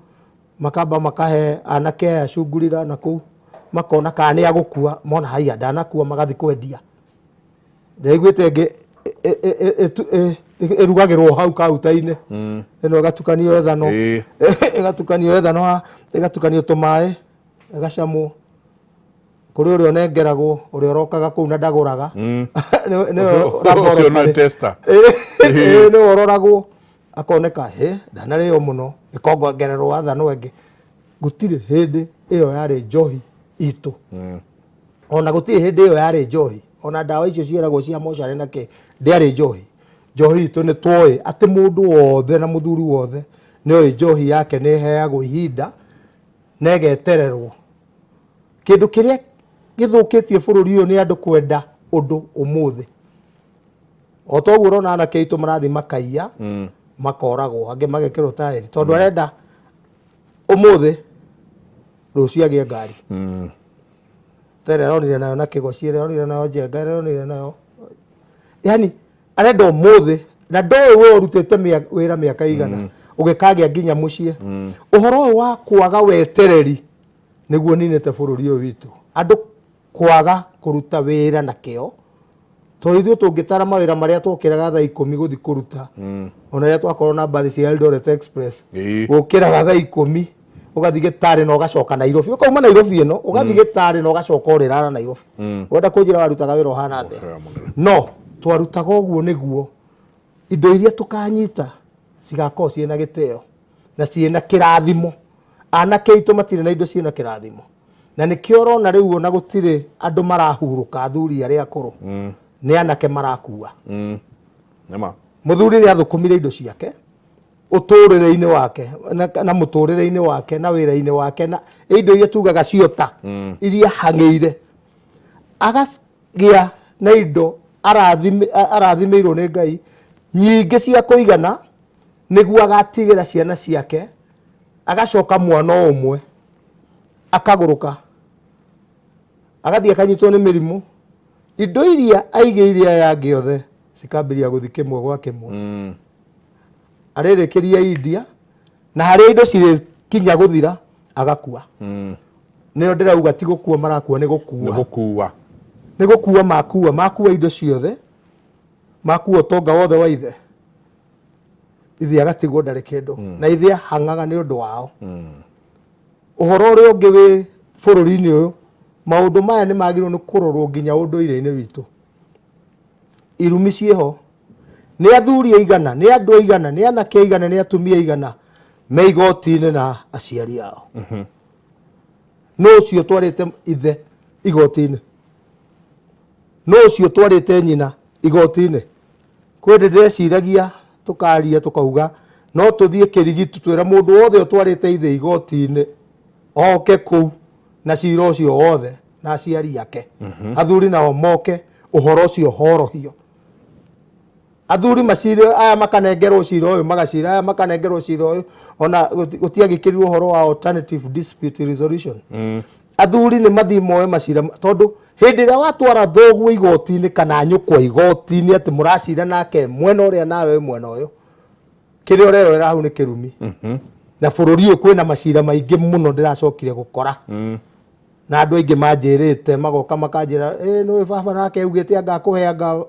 makamba makahe anake aya cungurira na kũu, makona kana nĩ agũkua, mona haiya ndanakua, magathiĩ kwendia. Ndaiguĩte ĩngĩ ĩrugagĩrwo hau kaunta-inĩ, ĩno ĩgatukanio ethano, ĩgatukanio ethano, ĩgatukanio tũmaĩ, ĩgacamwo. Kũrĩ ũrĩa ũnengeragwo, ũrĩa ũrokaga kũu na ndagũraga, nĩwe Ũcio nĩ laboratory. tester. Nĩwe ũroragwo akoneka hĩ ndanarĩo mũno, ĩkongererwo athano ĩngĩ. Gũtirĩ hĩndĩ ĩyo yarĩ njohi itũ, ona gũtirĩ hĩndĩ ĩyo yarĩ njohi, ona ndawa icio ciĩragwo cia mocarĩ na kĩ, ndĩarĩ njohi. Njohi itũ nĩ twoĩ atĩ mũndũ wothe na mũthuri wothe nĩoĩ njohi yake nĩ ĩheagwo ihinda na ĩgetererwo. Kĩndũ kĩrĩa gĩthũkĩtie bũrũri ũyũ nĩ andũ kwenda ũndũ ũmũthĩ. O toguo ũrona anake aitũ marathiĩ makaiya, makoragwo, angĩ magekĩrwo taĩri, tondũ arenda ũmũthĩ rũciũ agĩe ngari. Ta ĩrĩa aronire nayo na Kĩgoci, ĩrĩa aronire nayo Njenga, ĩrĩa aronire nayo, yani arenda ũmũthĩ, na ndoĩ we ũrutĩte wĩra mĩaka igana ũgĩkagĩa nginya mũciĩ. Ũhoro ũyũ wa kwaga wetereri nĩguo ninĩte bũrũri ũyũ witũ, andũ kwaga kũruta wĩra na kĩo, tondũ ithuĩ tũngĩtara mawĩra marĩa twokĩraga thaa 10 gũthiĩ kũruta, ona rĩrĩa twakorwo na mbathi cia Eldoret Express, gũkĩraga thaa 10 ũgathiĩ gĩtarĩ na ũgacoka Nairobi, ũkauma Nairobi ĩno ũgathiĩ gĩtarĩ na ũgacoka ũrĩrara Nairobi. Wenda kũnjĩra warutaga wĩra ũhana atĩa? Wĩra mũnene. No twarutaga ũguo nĩguo indo iria tũkanyita cigakorwo ciĩna gĩtĩo na ciĩna kĩrathimo. Anake aitũ matirĩ na indo ciĩna kĩrathimo, na nĩkĩo ũrona rĩu ona gũtirĩ andũ marahurũka, athuri arĩa akũrũ nĩ anake marakua. Nĩma. Mũthuri nĩ athũkũmire indo ciake ũtũrĩre-inĩ wake na mũtũrĩre-inĩ wake na wĩra-inĩ wake, na indo iria tugaga ciota iria hang'ĩire, agagĩa na indo arathimĩirwo nĩ Ngai nyingĩ cia kũigana nĩguo agatigĩra ciana ciake. Agacoka mwana o ũmwe akagũrũka, agathiĩ akanyitwo nĩ mĩrimũ, indo iria aigĩire aya angĩ othe cikambĩrĩria gũthiĩ kĩmwe gwa kĩmwe. Arĩrĩkĩria India, na harĩa indo cirĩkinya gũthira agakua. Nĩyo ndĩrauga ti gũkua marakua, nĩ gũkua. Nĩ gũkua. Nĩ gũkua makua, makua indo ciothe, makua ũtonga wothe wa ithe. Ithe agatigwo ndarĩ kĩndũ, na ithe ahang'aga nĩ ũndũ wao. Ũhoro ũrĩa ũngĩ wĩ bũrũri-inĩ ũyũ, maũndũ maya nĩ magĩrĩirwo nĩ kũrorwo nginya ũndũire-inĩ witũ. Irumi ciĩho, nĩ athuri aigana, nĩ andũ aigana, nĩ anake aigana, nĩ atumia aigana me igoti-inĩ na aciari ao. Nũ ũcio ũtwarĩte ithe igoti-inĩ? Nũ ũcio ũtwarĩte nyina igoti-inĩ? Kwĩ hĩndĩ ndĩreciragia tũkaria tũkauga no tũthiĩ kĩrigitu twĩre mũndũ wothe ũtwarĩte ithe igoti-inĩ oke kũu na cira ũcio wothe na aciari ake. Athuri nao moke ũhoro ũcio horohio. Athuri macire aya makanengerwo cira ũyũ magacira aya makanengerwo cira ũyũ ona gũtiagĩkĩrirwo ũhoro wa alternative dispute resolution. Athuri nĩ mathiĩ moe macira tondũ hĩndĩ ĩrĩa watwara thoguo igoti-inĩ kana nyũkwa igoti-inĩ atĩ mũracira nake mwena ũrĩa nawe wĩ mwena ũyũ, kĩrĩa ũreyoera hau nĩ kĩrumi. Na bũrũri ũyũ kwĩna macira maingĩ mũno ndĩracokire gũkora. Na andũ aingĩ manjĩrĩte magoka makanjĩra ĩ nĩũĩ baba nake augĩte anga akũhe anga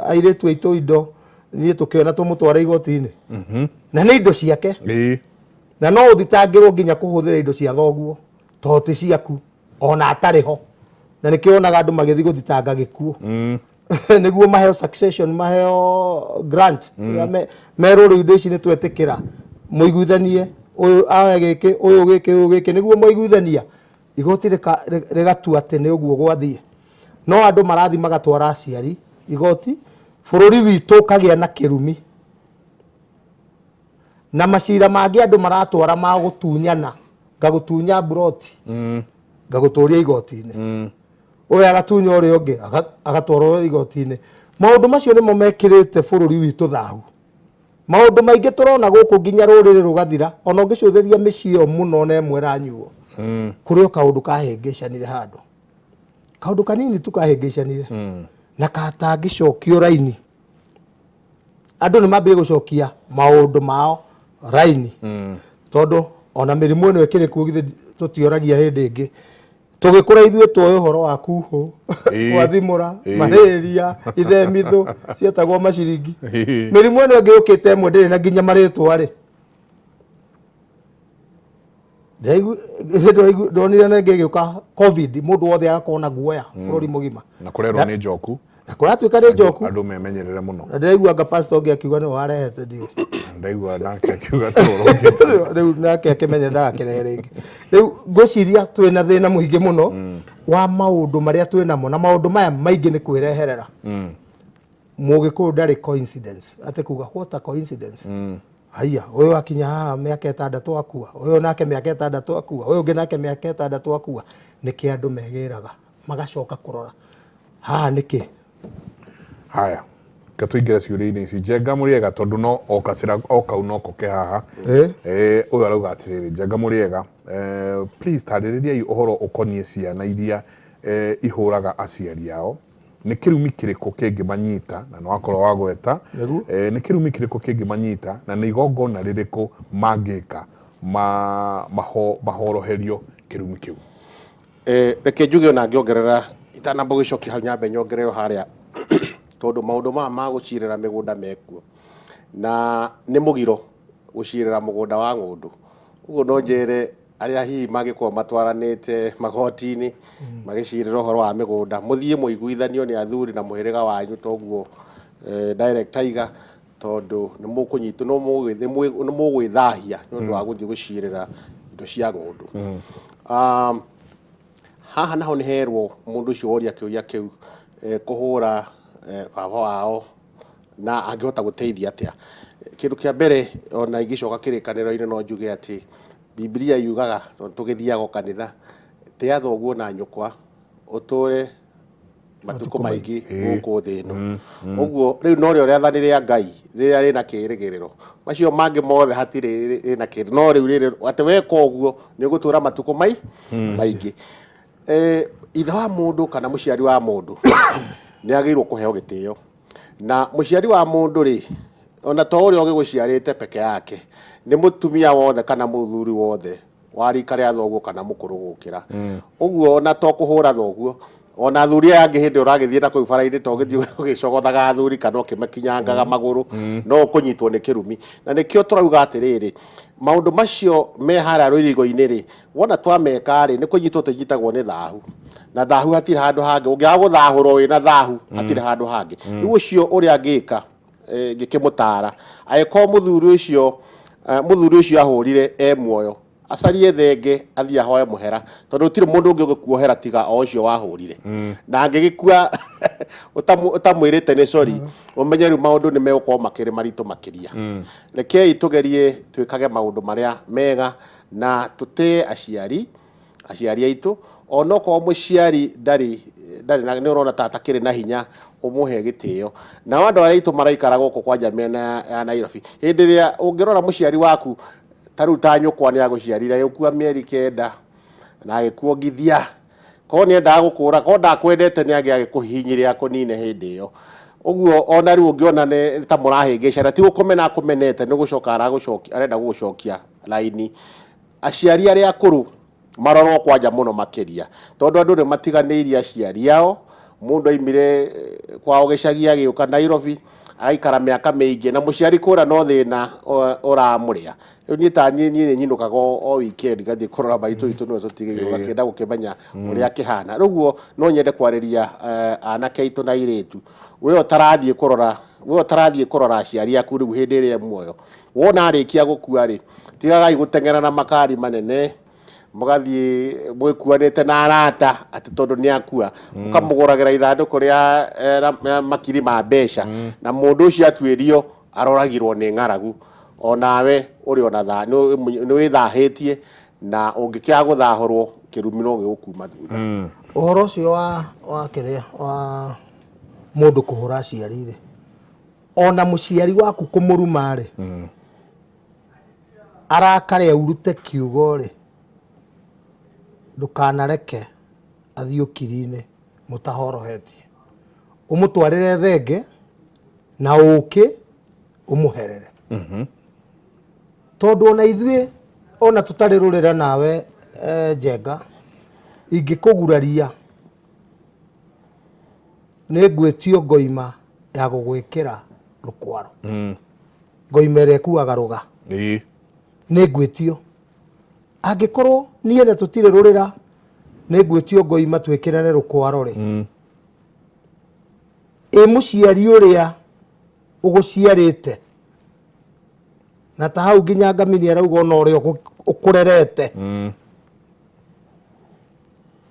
airĩtu aitũ indo niĩ tũkĩona tũmũtware igoti-inĩ. Na nĩ indo ciake. Na no ũthitangĩrwo nginya kũhũthĩra indo cia thoguo tondũ ti ciaku ona atarĩ ho. Na nĩkĩo wonaga andũ magĩthiĩ gũthitanga gĩkuũ. Nĩguo maheo succession, maheo grant. Merwo rĩu indo ici nĩ twetĩkĩra mũiguithanie ũyũ awe gĩkĩ ũyũ gĩkĩ ũyũ gĩkĩ, nĩguo mwaiguithania igoti rĩgatua atĩ nĩ ũguo gwathiĩ. No andũ marathiĩ magatwara aciari igoti, bũrũri witũ ũkagĩa na kĩrumi. Na macira mangĩ andũ maratwara ma gũtunyana, ngagũtunya mburoti, ngagũtũria igoti-inĩ. Ũyũ agatunya ũrĩa ũngĩ, agatwarwo igoti-inĩ. Maũndũ macio nĩmo mekĩrĩte bũrũri witũ thahu. Maũndũ maingĩ tũrona gũkũ nginya rũrĩrĩ rũgathira, ona ũngĩcũthĩrĩria mĩciĩ ĩyo mũno ona ĩmwe ĩranyuo, kũrĩ o kaũndũ kahĩngĩcanire handũ. Kaũndũ kanini tu kahĩngĩcanire, na katangĩcokio raini. Andũ nĩ mambire gũcokia maũndũ mao raini. Tondũ ona mĩrimũ ĩno ĩkĩrĩ kuo githĩ tũtioragia hĩndĩ ĩngĩ. Tũgĩkũra ithuĩ tuoĩ ũhoro wa kuhũ, gwathimũra, malaria, ithemithũ, cietagwo maciringi. Mĩrimũ ĩno ĩngĩ yũkĩte ĩmwe ndĩrĩ na nginya marĩtwa rĩ. Ndonire na ĩngĩ ĩgĩũka COVID, mũndũ wothe agakorwo na guoya bũrũri mũgima. Na kũrerwo nĩ njoku. Na kũratuĩka nĩ njoku. Andũ memenyerere mũno. Na ndĩraigua anga pastor ũngĩ akiuga nĩwe warehete ndiũĩ. Ndaigua nake akiuga nĩwe ũrokĩte. Rĩu nake akĩmenya ndagakĩrehe rĩngĩ. Rĩu ngwĩciria twĩna thĩna mũingĩ mũno wa maũndũ marĩa twĩnamo, na maũndũ maya maingĩ nĩ kwĩreherera. Mũgĩkũyũ ndarĩ coincidence, atĩ kuga what a coincidence. Haiya, ũyũ akinya haha mĩaka 6 akua, ũyũ nake mĩaka 6 akua, ũyũ ũngĩ nake mĩaka 6 akua. Nĩkĩ andũ megĩraga, magacoka kũrora haha nĩkĩ? Haya, reke tũingĩre ciũria-inĩ ici. Njenga mũrĩega, tondũ no o kacĩra o kau no koke haha. Ũyũ arauga atĩrĩrĩ, Njenga mũrĩega, please tarĩrĩriai ũhoro ũkoniĩ ciana iria ihũraga aciari ao. Nĩ kĩrumi kĩrĩkũ kĩngĩmanyita, na nĩ wakorwo wagweta. Nĩ kĩrumi kĩrĩkũ kĩngĩmanyita, na nĩ igongona rĩrĩkũ mangĩka mahoroherio kĩrumi kĩu? Reke njuge ona ngĩongerera, itanamba gũcokia hau nyambe nyongerere harĩa, tondũ maũndũ maya ma gũcirĩra mĩgũnda mekuo, na nĩ mũgiro gũcirĩra mũgũnda wa ng'ũndũ. Ũguo no njĩre arĩa hihi mangĩkorwo matwaranĩte magoti-inĩ magĩcirĩra ũhoro wa mĩgũnda, mũthiĩ mũiguithanio nĩ athuri na mũhĩrĩga wanyu toguo director aiga, tondũ nĩ mũkũnyitwo, nĩ mũgwĩthahia nĩ ũndũ wa gũthiĩ gũcirĩra indo cia ng'ũndũ. Haha naho nĩ herwo mũndũ ũcio woria kĩũria kĩu kũhũra baba wao na angĩhota gũteithia atĩa. Kĩndũ kĩa mbere ona ingĩcoka kĩrĩkanĩro-inĩ no njuge atĩ Bibilia yugaga, tondũ tũgĩthiaga o kanitha, tĩa thoguo na nyũkwa ũtũre matukũ maingĩ gũkũ thĩ ĩno. Ũguo rĩu norĩo rĩathani rĩa Ngai rĩrĩa rĩna kĩrĩgĩrĩro. Macio mangĩ mothe hatirĩ rĩna kĩrĩgĩrĩro, no rĩu rĩrĩ atĩ weka ũguo nĩ ũgũtũra matukũ maingĩ. Ithe wa mũndũ kana mũciari wa mũndũ nĩ agĩrĩirwo kũheo gĩtĩo. Na mũciari wa mũndũ rĩ, ona to ũrĩa ũgĩgũciarĩte peke yake, nĩ mũtumia wothe kana mũthuri wothe wa rika rĩa thoguo kana mũkũrũ gũkĩra. Ũguo ona to kũhũra thoguo, ona athuri aya angĩ hĩndĩ ũragĩthiĩ na kũu bara-inĩ to ũgĩthiĩ ũgĩcogothaga athuri kana ũkĩmakinyangaga magũrũ, no ũkũnyitwo nĩ kĩrumi. Na nĩkĩo tũrauga atĩrĩrĩ, maũndũ macio me harĩa rũirigo-inĩ rĩ, wona twameka rĩ, nĩ kũnyitwo tũnyitagwo nĩ thahu. Na thahu hatirĩ handũ hangĩ, ũngĩaga gũthahũrwo wĩna thahu, hatirĩ handũ hangĩ. Rĩu ũcio ũrĩa angĩka, ngĩkĩmũtara, angĩkorwo mũthuri ũcio ahũrire e muoyo, Acarie thenge athiĩ ahoe mũhera tondũ gũtirĩ mũndũ ũngĩ ũngĩkuohera tiga o ũcio wahũrire. Na angĩgĩkua ũtamwĩrĩte nĩ sorry, ũmenye rĩu maũndũ nĩ megũkorwo makĩrĩ maritũ makĩria. Rekei tũgerie twĩkage maũndũ marĩa mega na tũtĩe aciari, aciari aitũ, onokorwo mũciari ndarĩ ndarĩ na nĩ ũrona ta atakĩrĩ na hinya ũmũhe gĩtĩo. Nao andũ arĩa aitũ maraikara gũkũ kwanja mĩena ya Nairobi, hĩndĩ ĩrĩa ũngĩrora mũciari waku ta rĩu ta nyũkwa nĩ agũciarire agĩkua mĩeri kenda na agĩkuongithia, korwo nĩ endaga gũkũra, korwo ndakwendete nĩ angĩagĩkũhihinyire akũnine hĩndĩ ĩyo. Ũguo ona rĩu ũngĩona nĩ ta mũrahĩngĩcana, ti gũkũmena akũmenete, nĩ gũcoka aragũcokia, arenda gũgũcokia raini. Aciari arĩa akũrũ marorwo kwanja mũno makĩria, tondũ andũ nĩ matiganĩirie aciari ao, mũndũ aimire kwao gĩcagi agĩũka Nairobi, agaikara mĩaka mĩingĩ, na mũciari kũrĩa no thĩna ũramũrĩa. Rĩu niĩ ta niĩ niĩ nĩ nyinũkaga o weekend ngathiĩ kũrora maitũ witũ nĩwe tũtigĩirwo, ngakĩenda gũkĩmenya ũrĩa akĩhana. Rĩu ũguo no nyende kwarĩria anake aitũ na airĩtu, we ũtarathiĩ kũrora, we ũtarathiĩ kũrora aciari aku rĩu hĩndĩ ĩrĩa e muoyo, wona arĩkia gũkua rĩ, tigagai gũteng'era na makari manene, mũgathiĩ mwĩkuanĩte na arata atĩ tondũ nĩ akua, mũkamũgũragĩra ithandũkũ rĩa rĩa makiri ma mbeca, na mũndũ ũcio atuĩrio aroragirwo nĩ ng'aragu, onawe ũrĩ ona nĩ wĩthahĩtie, na ũngĩkĩaga gũthahũrwo kĩrumi no gĩgũkuma thutha. Ũhoro ũcio wa wa kĩrĩa wa mũndũ kũhũra aciari rĩ, ona mũciari waku kũmũruma rĩ, arakare aurute kiugo rĩ, ndũkanareke athiĩ ũkiri-inĩ mũtahorohetie. Ũmũtwarĩre thenge na ũkĩ ũmũherere. Tondũ ona ithuĩ ona tũtarĩ rũrĩra nawe Njenga, ingĩkũguraria nĩ ngwĩtio ngoima ya gũgwĩkĩra rũkwaro. Ngoima ĩrĩa ĩkuaga rũga. Nĩ ngwĩtio. Angĩkorwo niĩ na tũtirĩ rũrĩra, nĩ ngwĩtio ngoima twĩkĩrane rũkwaro rĩ. Ĩ mũciari ũrĩa ũgũciarĩte, na ta hau nginya Ngamini arauga ona ũrĩa ũkũrerete.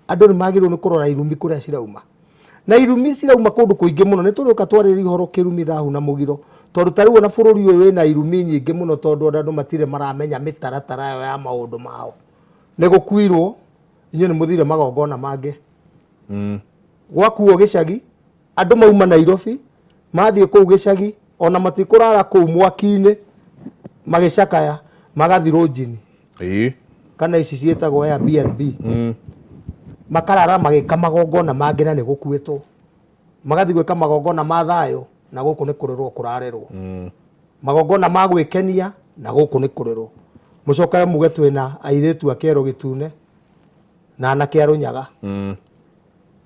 Andũ nĩ magĩrĩirwo nĩ kũrora irumi kũrĩa cirauma. Na irumi cirauma kũndũ kũingĩ mũno. Nĩ tũrĩũka twarĩrĩrie ũhoro kĩrumi, thahu na mũgiro. Tondũ ta rĩu ona bũrũri ũyũ wĩna irumi nyingĩ mũno tondũ ona andũ matirĩ maramenya mĩtaratara ĩyo ya maũndũ mao. Nĩ gũkuirwo, inyuĩ nĩ mũthire magongona mangĩ. Gwakuo gĩcagi, andũ mauma Nairobi, mathiĩ kũu gĩcagi, ona matikũrara kũu mwaki-inĩ magĩcakaya, magathiĩ rũnjini. Kana ici ciĩtagwo Airbnb. Makarara magĩka magongona mangĩ na nĩ gũkuĩtwo. Magathiĩ gwĩka magongona ma thayũ na gũkũ nĩ kũrĩrwo kũrarĩrwo. Magongona ma gwĩkenia na gũkũ nĩ kũrĩrwo. Mũcoke muge twĩna airĩtu a kĩero gĩtune na anake a rũnyaga.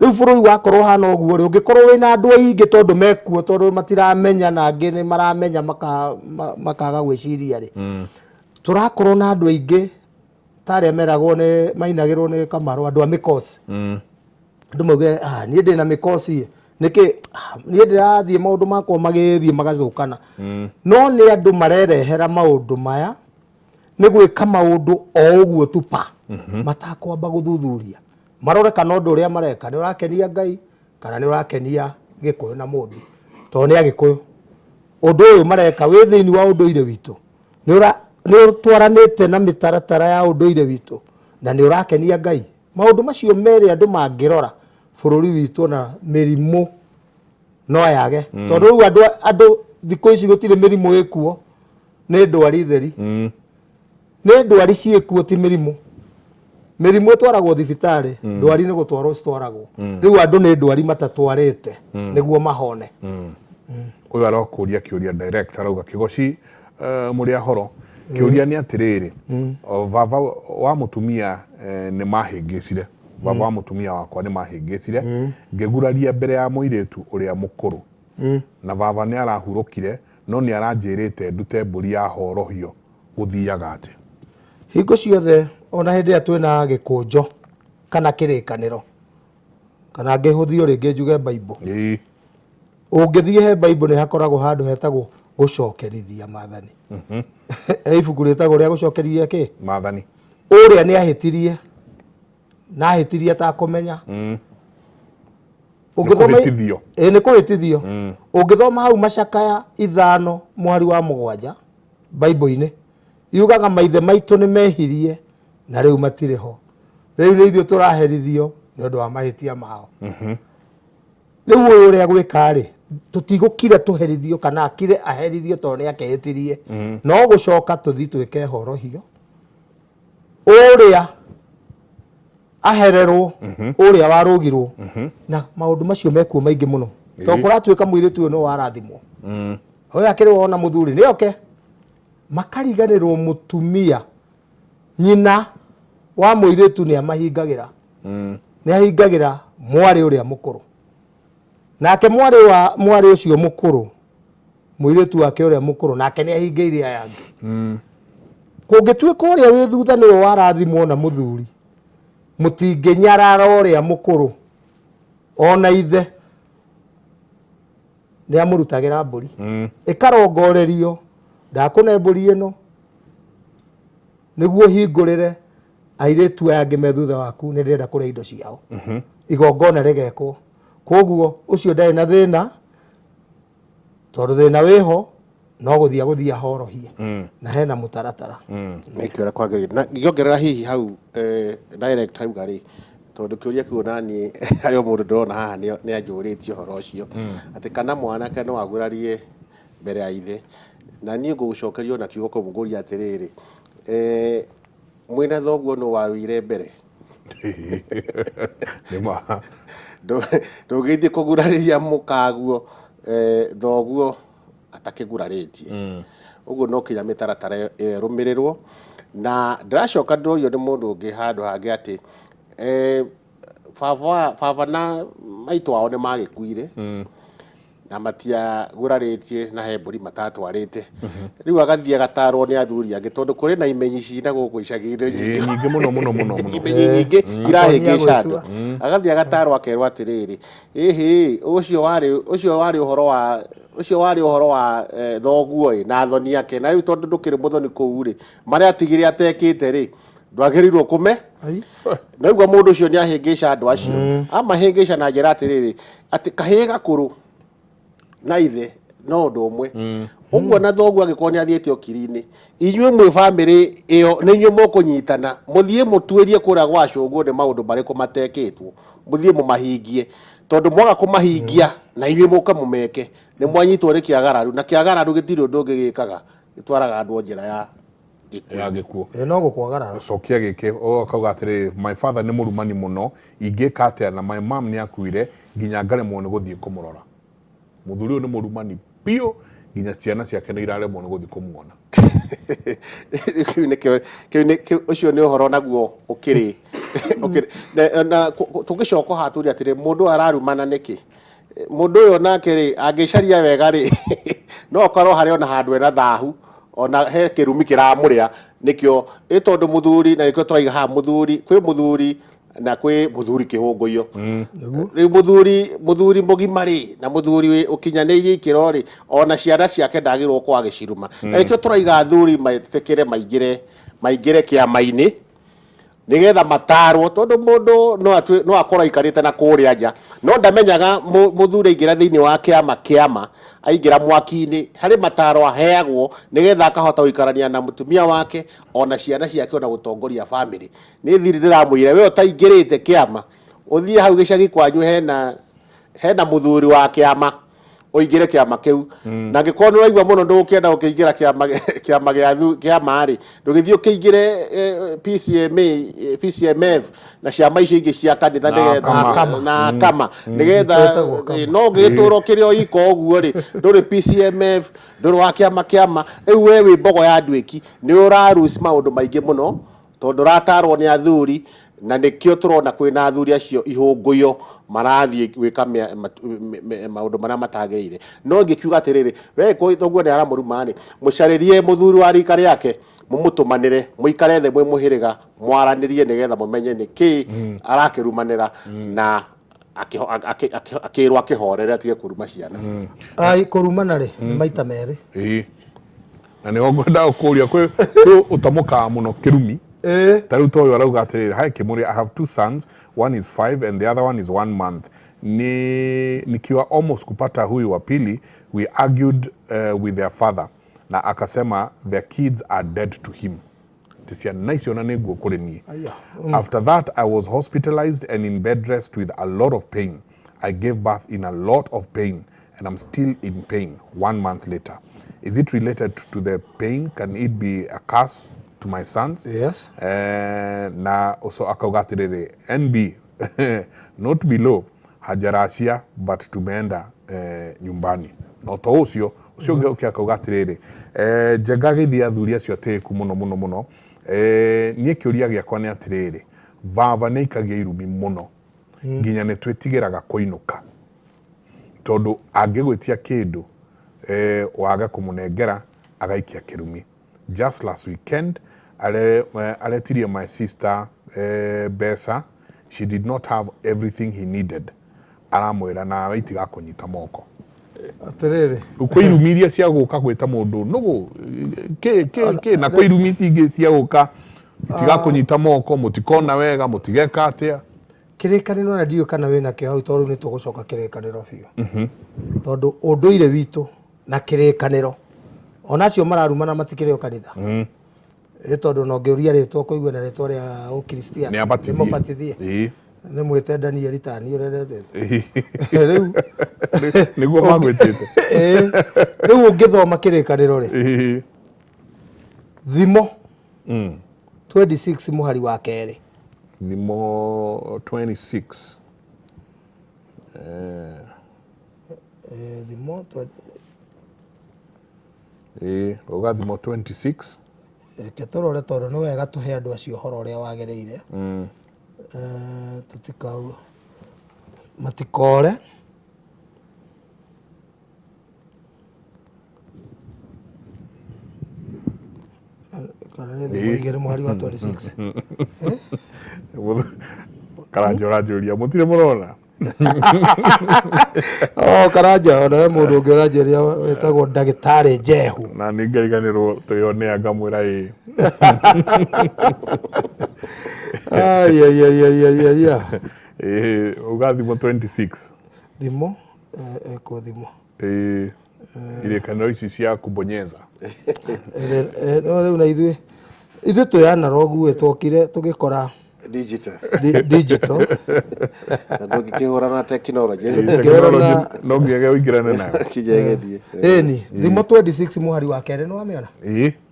Rĩu bũrũri wakorwo ũhana ũguo rĩ, ũngĩkorwo wĩna andũ aingĩ tondũ mekuo tondũ matiramenya na angĩ nĩ maramenya makaga gwĩciria rĩ, tũrakorwo na andũ aingĩ ta arĩa meragwo nĩ mainagĩrwo nĩ Kamaru, andũ a mĩkosi. Andũ mauge, ah, niĩ ndĩna mĩkosi ĩ, nĩkĩ? Ah, niĩ ndĩrathiĩ maũndũ makwa magĩthiĩ magathũkana. No nĩ andũ marerehera maũndũ maya nĩ gwĩka maũndũ o ũguo tu pa, matakwamba gũthuthuria. Marore kana ũndũ ũrĩa mareka nĩ ũrakenia Ngai kana nĩ ũrakenia Gĩkũyũ na Mũmbi, tondũ nĩ Agĩkũyũ. Ũndũ ũyũ mareka wĩ thĩinĩ wa ũndũire witũ, nĩ ũtwaranĩte na mĩtaratara ya ũndũire witũ na nĩ ũrakenia Ngai. Maũndũ macio merĩ andũ mangĩrora bũrũri witũ na mĩrimũ no yage. Tondũ rĩu andũ thikũ ici gũtirĩ mĩrimũ ĩkuo, nĩ ndwari theri. Nĩ ndwari ciĩkuo ti mĩrimũ. Mĩrimũ ĩtwaragwo thibitarĩ, ndwari nĩ gũtwarwo citwaragwo. Rĩu andũ nĩ ndwari matatwarĩte nĩguo mahone. Ũyũ arakũria kĩũria direct, arauga Kĩgoci, mũrĩ ahoro, kĩũria nĩ atĩrĩrĩ, baba wa mũtumia nĩ mahĩngĩcire, baba wa mũtumia wakwa nĩ mahĩngĩcire, ngĩguraria mbere ya mũirĩtu ũrĩa mũkũrũ, na baba nĩ arahurũkire, no nĩ aranjĩrĩte ndute mbũri ya horohio, gũthiaga atĩa? Hingo ciothe ona hĩndĩ ĩrĩa twĩna gĩkũnjo kana kĩrĩkanĩro, kana ngĩhũthio rĩngĩ njuge Bible. Ũngĩthiĩ he Bible nĩ hakoragwo handũ hetagwo gũcokerithia maathani. He ibuku rĩtagwo rĩa gũcokerithia kĩ? Maathani. Ũrĩa nĩ ahĩtirie na ahĩtirie atakũmenya. Ũngĩthoma kũhĩtithio. Ĩĩ, nĩ kũhĩtithio. Ũngĩthoma hau Macakaya 5 mũhari wa 7 Bible-inĩ, yugaga maithe maitũ nĩ mehirie na rĩu matirĩ ho. Rĩu nĩ ithuĩ tũraherithio nĩ ũndũ wa mahĩtia mao. Rĩu ũyũ ũrĩa gwĩka rĩ, tũtigũkira tũherithio kana akire aherithio tondũ nĩ akehĩtirie. No gũcoka tũthiĩ twĩke horohio ũrĩa ahererwo ũrĩa warũgirwo na maũndũ macio mekuo maingĩ mũno tondũ kũratuĩka mũirĩtu ũyũ no warathimwo ũyũ akĩrĩ wona mũthuri nĩ oke makariganĩrwo mũtumia nyina wa mũirĩtu nĩ amahingagĩra nĩ ahingagĩra mwarĩ ũrĩa mũkũrũ nake mwarĩ wa mwarĩ ũcio mũkũrũ mũirĩtu wake ũrĩa mũkũrũ nake nĩ ahingĩire aya angĩ kũngĩtuĩka ũrĩa wĩ thutha nĩwe warathimwo na mũthuri mũtingĩnyarara ũrĩa mũkũrũ ona ithe nĩ amũrutagĩra mbũri ĩkarongorerio ndakũne mbũri ĩno nĩguo hingũrĩre airĩtu aya angĩ me thutha waku nĩ ndĩrenda kũrĩa indo ciao igongona rĩgekwo koguo ũcio ndarĩ na thĩna tondũ thĩna wĩho no gũthiĩ agũthiĩ ahorohie na hena mũtaratara. Nĩkĩo ũrĩa kwagĩrĩire. Na ngĩongerera hihi hau direct auga rĩ, tondũ kĩũria kĩu ona niĩ harĩ o mũndũ ndĩrona haha nĩ anjũrĩtie ũhoro ũcio, atĩ kana mwanake no agurarie mbere ya ithe. Na niĩ ngũgũcokeria na kiugo kĩmwe ngũrie atĩrĩrĩ, mwĩna thoguo nũ waruire mbere? Nĩ ma. Ndũngĩthiĩ kũgurarĩria mũkaguo thoguo atakĩgurarĩtie. Ũguo no kinya mĩtaratara ĩyo ĩrũmĩrĩrwo. Na ndĩracoka ndĩrorio nĩ mũndũ ũngĩ handũ hangĩ atĩ baba na maitũ wao nĩ magĩkuire na matiagurarĩtie na he mbũri matatwarĩte. Rĩu agathiĩ agatarwo nĩ athuri angĩ tondũ kũrĩ na imenyi cina gũkũ icagi-inĩ nyingĩ. Nyingĩ mũno mũno mũno mũno. Imenyi nyingĩ irahĩngĩca andũ. Agathiĩ agatarwo akerwo atĩrĩrĩ, ĩhĩ ũcio warĩ ũcio warĩ ũhoro wa ũcio warĩ ũhoro wa thoguo ĩ na thoni ake, na rĩu tondũ ndũkĩrĩ mũthoni kũu rĩ, marĩa atigire atekĩte rĩ, ndwagĩrĩirwo kũme. Naigua mũndũ ũcio nĩ ahĩngĩca andũ acio. Amahĩngĩca na njĩra atĩrĩrĩ, atĩ kahĩĩ gakũrũ na ithe no ũndũ ũmwe. Ũguo na thoguo angĩkorwo nĩ athiĩte ũkiri-inĩ, inyuĩ mwĩ bamĩrĩ ĩyo nĩ inyuĩ mũkũnyitana, mũthiĩ mũtuĩrie kũrĩa gwa cũguo nĩ maũndũ marĩkũ matekĩtwo, mũthiĩ mũmahingie. Tondũ mwaga kũmahingia na inyuĩ mũke mũmeke, nĩ mwanyitwo nĩ kĩagararu, na kĩagararu gĩtirĩ ũndũ ũngĩ gĩkaga, gĩtwaraga andũ o njĩra ya gĩkuũ. Ya gĩkuũ. Ĩ no gũkwagarara. Cokia gĩkĩ ũkauga atĩrĩrĩ, my father nĩ mũrumani mũno, ingĩka atĩa na my mom nĩ akuire nginya ngaremwo nĩ gũthiĩ kũmũrora. Mũthuri ũyũ nĩ mũrumani biũ nginya ciana ciake nĩ iraremwo nĩ gũthiĩ kũmuona. Kĩu nĩkĩo, kĩu nĩ, kĩu, ũcio nĩ ũhoro naguo ũkĩrĩ, ũkĩrĩ, na, na tũngĩcoka haha tũrie atĩrĩ, mũndũ ũyũ ararumana nĩkĩ? Mũndũ ũyũ nake rĩ, angĩcaria wega rĩ, no akorwo harĩ ona handũ ena thahu, ona he kĩrumi kĩramũrĩa, nĩkĩo, ĩ tondũ mũthuri, na nĩkĩo tũraiga haha mũthuri, kwĩ mũthuri na kwĩ mũthuri kĩhũngũiyo. Rĩu mũthuri, mũthuri mũgima rĩ, na mũthuri ũkinyanĩirie ikĩro rĩ, ona ciana ciake ndagĩrĩirwo gũkorwo agĩciruma. Na nĩkĩo tũraiga athuri metĩkĩre maingĩre, maingĩre kĩama-inĩ, nĩgetha matarwo, tondũ mũndũ no atue, no akorwo aikarĩte na kũrĩa nja, no ndamenyaga mũthuri aingĩra thĩinĩ wa kĩama kĩama, aingĩra mwaki-inĩ, harĩ mataro aheagwo, nĩgetha akahota gũikarania na mũtumia wake, ona ciana ciake, ona gũtongoria bamĩrĩ. Nĩ thiri ndĩramwĩra, we ũtaingĩrĩte kĩama, ũthiĩ hau gĩcagi kwanyu hena, hena mũthuri wa kĩama, ũingĩre kĩama kĩu. Na angĩkorwo nĩ ũraigua mũno ndũgũkĩenda gũkĩingĩra kĩama, kĩama gĩa kĩama rĩ, ndũgĩthiĩ ũkĩingĩre PCMA, PCMF na ciama icio ingĩ cia kanitha Na nĩgetha Kama. na Kama. Nĩgetha, Ĩtagwo Kama. no ũngĩgĩtũra ũkĩrĩ o ika ũguo rĩ, ndũrĩ PCMF, ndũrĩ wa kĩama kĩama, rĩu we wĩ mbogo ya nduĩki, nĩ ũra lose maũndũ maingĩ mũno, tondũ ũratarwo nĩ athuri, na nĩkĩo tũrona kwĩna athuri acio ihũngũyo marathiĩ gwĩka maũndũ marĩa matagĩrĩire. No ingĩkiuga atĩrĩrĩ, we angĩkorwo thoguo nĩ aramũruma rĩ, mũcarĩrie mũthuri wa rika rĩake, mũmũtũmanĩre, mũikare thĩ mwĩ mũhĩrĩga, mwaranĩrie nĩgetha mũmenye nĩkĩ arakĩrumanĩra na akĩrwo akĩhorere atige kũruma ciana. Ai, kũrumana rĩ, nĩ maita merĩ. Ĩĩ. Na nĩho ngwendaga gũkũria, kwĩ ũtamũkaga mũno kĩrumi. Ta rĩu ta ũyũ arauga atĩrĩrĩ, hi Kimuri, I have two sons, one is 5 and the other one is 1 month. Ni nikiwa almost kupata huyu wa pili, we argued with their father na akasema their kids are dead to him. Ti ciana icio na nĩ nguo kũrĩ niĩ. Aya. After that I was hospitalized and in bed rest with a lot of pain. I gave birth in a lot of pain and I'm still in pain 1 month later. Is it related to the pain? Can it be a curse to my sons? Yes. Na ũcio akauga atĩrĩrĩ, NB, not below, hajaracia but tumeenda nyumbani. No to ũcio, ũcio ũngĩ ũkĩ akauga atĩrĩrĩ, Njenga gĩthiĩ athuri acio atĩĩku mũno mũno mũno. Niĩ kĩũria gĩakwa nĩ atĩrĩrĩ, baba nĩ aikagia irumi mũno nginya nĩ twĩtigĩraga kũinũka, tondũ angĩgwĩtia kĩndũ wage kũmũnengera agaikia kĩrumi. Just last weekend aretirie my sister mbeca, she did not have everything he needed, aramwĩra nawe itigakũnyita moko. Atĩrĩrĩ, kwĩ irumi iria cia gũka gwĩta mũndũ nũgũ kĩ kĩ kĩ, na kwĩ irumi ici ingĩ cia gũka itigakũnyita moko, mũtikona wega, mũtigeka atĩa. Kĩrĩkanĩro na ndiũĩ kana wĩna kĩo hau, tondũ nĩ tũgũcoka kĩrĩkanĩro biũ, tondũ ũndũire witũ na kĩrĩkanĩro ona acio mararumana matikĩrĩ o kanitha. Ĩ tondũ ona ũngĩũria rĩtwa ũkũigua na rĩtwa rĩa ũkristiano, Nĩ abatithie. nĩ mũbatithie. Nĩ mwĩte Danieli tani ũrĩa ndetete. Rĩu Nĩguo magwĩtĩte. Ĩ, rĩu ũngĩthoma kĩrĩkanĩro rĩ, Thimo 26 mũhari wa kerĩ. Thimo 26. Thimo Uga Thimo 26. Reke tũrore tondũ nĩ wega tũhe andũ acio ũhoro ũrĩa wagĩrĩire. Tũtikau matikore. Kana nĩ thimo igĩrĩ mũhari wa 26. Karanja ũranjũria mũtirĩ mũrona? Oh, Karanja, ona we mũndũ ũngĩ ũranjũria wĩtagwo ndagĩtarĩ Jehu. Na nĩ ngariganĩrwo twĩonea ngamwĩra ĩ. Ai, ai, ai, ai, ai, ai, ai. Uga thimo 26. Thimo, ĩkwo thimo. Irĩkanĩro ici cia kubonyeza. No rĩu na ithuĩ twĩ analogue twokire tũgĩkora digital. Digital. Na ndũngĩkĩhũrana na technology. Technology no nginya ũingĩrane nayo. Kinya ĩgĩthiĩ. Ĩni, thimo 26 mũhari wa kerĩ nĩ wamĩona?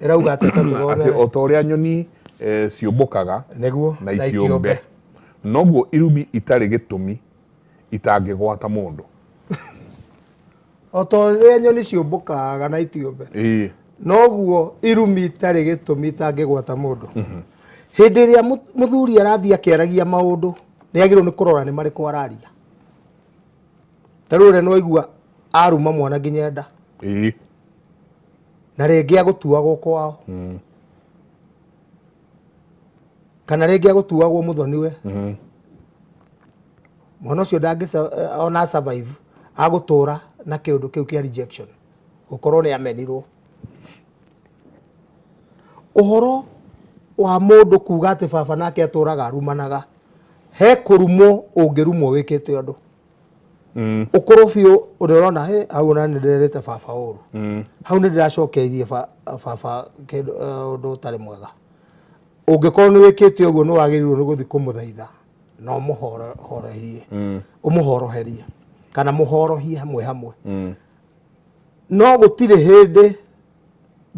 Ĩrauga atĩ Atĩ o ta ũrĩa nyoni ciũmbũkaga Nĩguo, na na itiũmbe, itiũmbe. noguo irumi itarĩ gĩtũmi itangĩgwata mũndũ. O ta ũrĩa nyoni ciũmbũkaga na itiũmbe, noguo irumi itarĩ gĩtũmi itangĩgwata mũndũ. Hĩndĩ ĩrĩa mũthuri arathiĩ akĩaragia maũndũ, nĩ agĩrĩirwo nĩ kũrora nĩ marĩkũ araria. Ta rĩu ũrĩa nĩwaigua aruma mwana nginya nda. Na rĩngĩ agũtuagwo kwao. Kana rĩngĩ agũtuagwo mũthoniwe. Mwana ũcio ndangĩ ona survive, agũtũra na kĩũndũ kĩu kĩa rejection. Gũkorwo nĩ amenirwo. Ũhoro wa mũndũ kuga atĩ baba nake atũraga arumanaga, he kũrumwo ũngĩrumwo wĩkĩte ũndũ. Ũkorwo biũ ũrĩa ũrona, he, hau ona nĩ ndĩrerĩte baba ũru. Hau nĩ ndĩracokeirie baba kĩndũ ũndũ ũtarĩ mwega. Ũngĩkorwo nĩ wĩkĩte ũguo nĩ wagĩrĩirwo nĩ gũthiĩ kũmũthaitha na ũmũhorohie. Ũmũhoroherie kana mũhorohie hamwe hamwe. No gũtirĩ hĩndĩ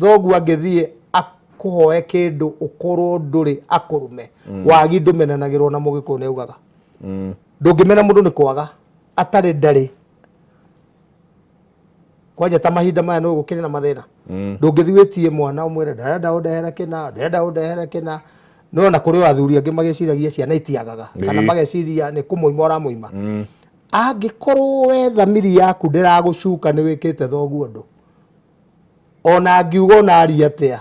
thoguo angĩthiĩ akũhoe kĩndũ ũkorwo ndũrĩ akũrume. Wagi ndũmenanagĩrwo na mũgĩkũyũ nĩaugaga. Ndũngĩmena mũndũ nĩ kwaga atarĩ ndarĩ. Kwanja ta mahinda maya nĩ gũkĩrĩ na mathĩna. Ndũngĩthiĩ wĩtie mwana ũmwĩre ndarenda ũndehere kĩna, ndarenda ũndehere kĩna. No na kũrĩ o athuri angĩ magĩciragia ciana itiagaga, kana mageciria nĩ kũmũima ũramũima. Angĩkorwo we thamiri yaku ndĩragũcuka nĩ wĩkĩte thoguo ũndũ, ona angiuga ona arie atĩa,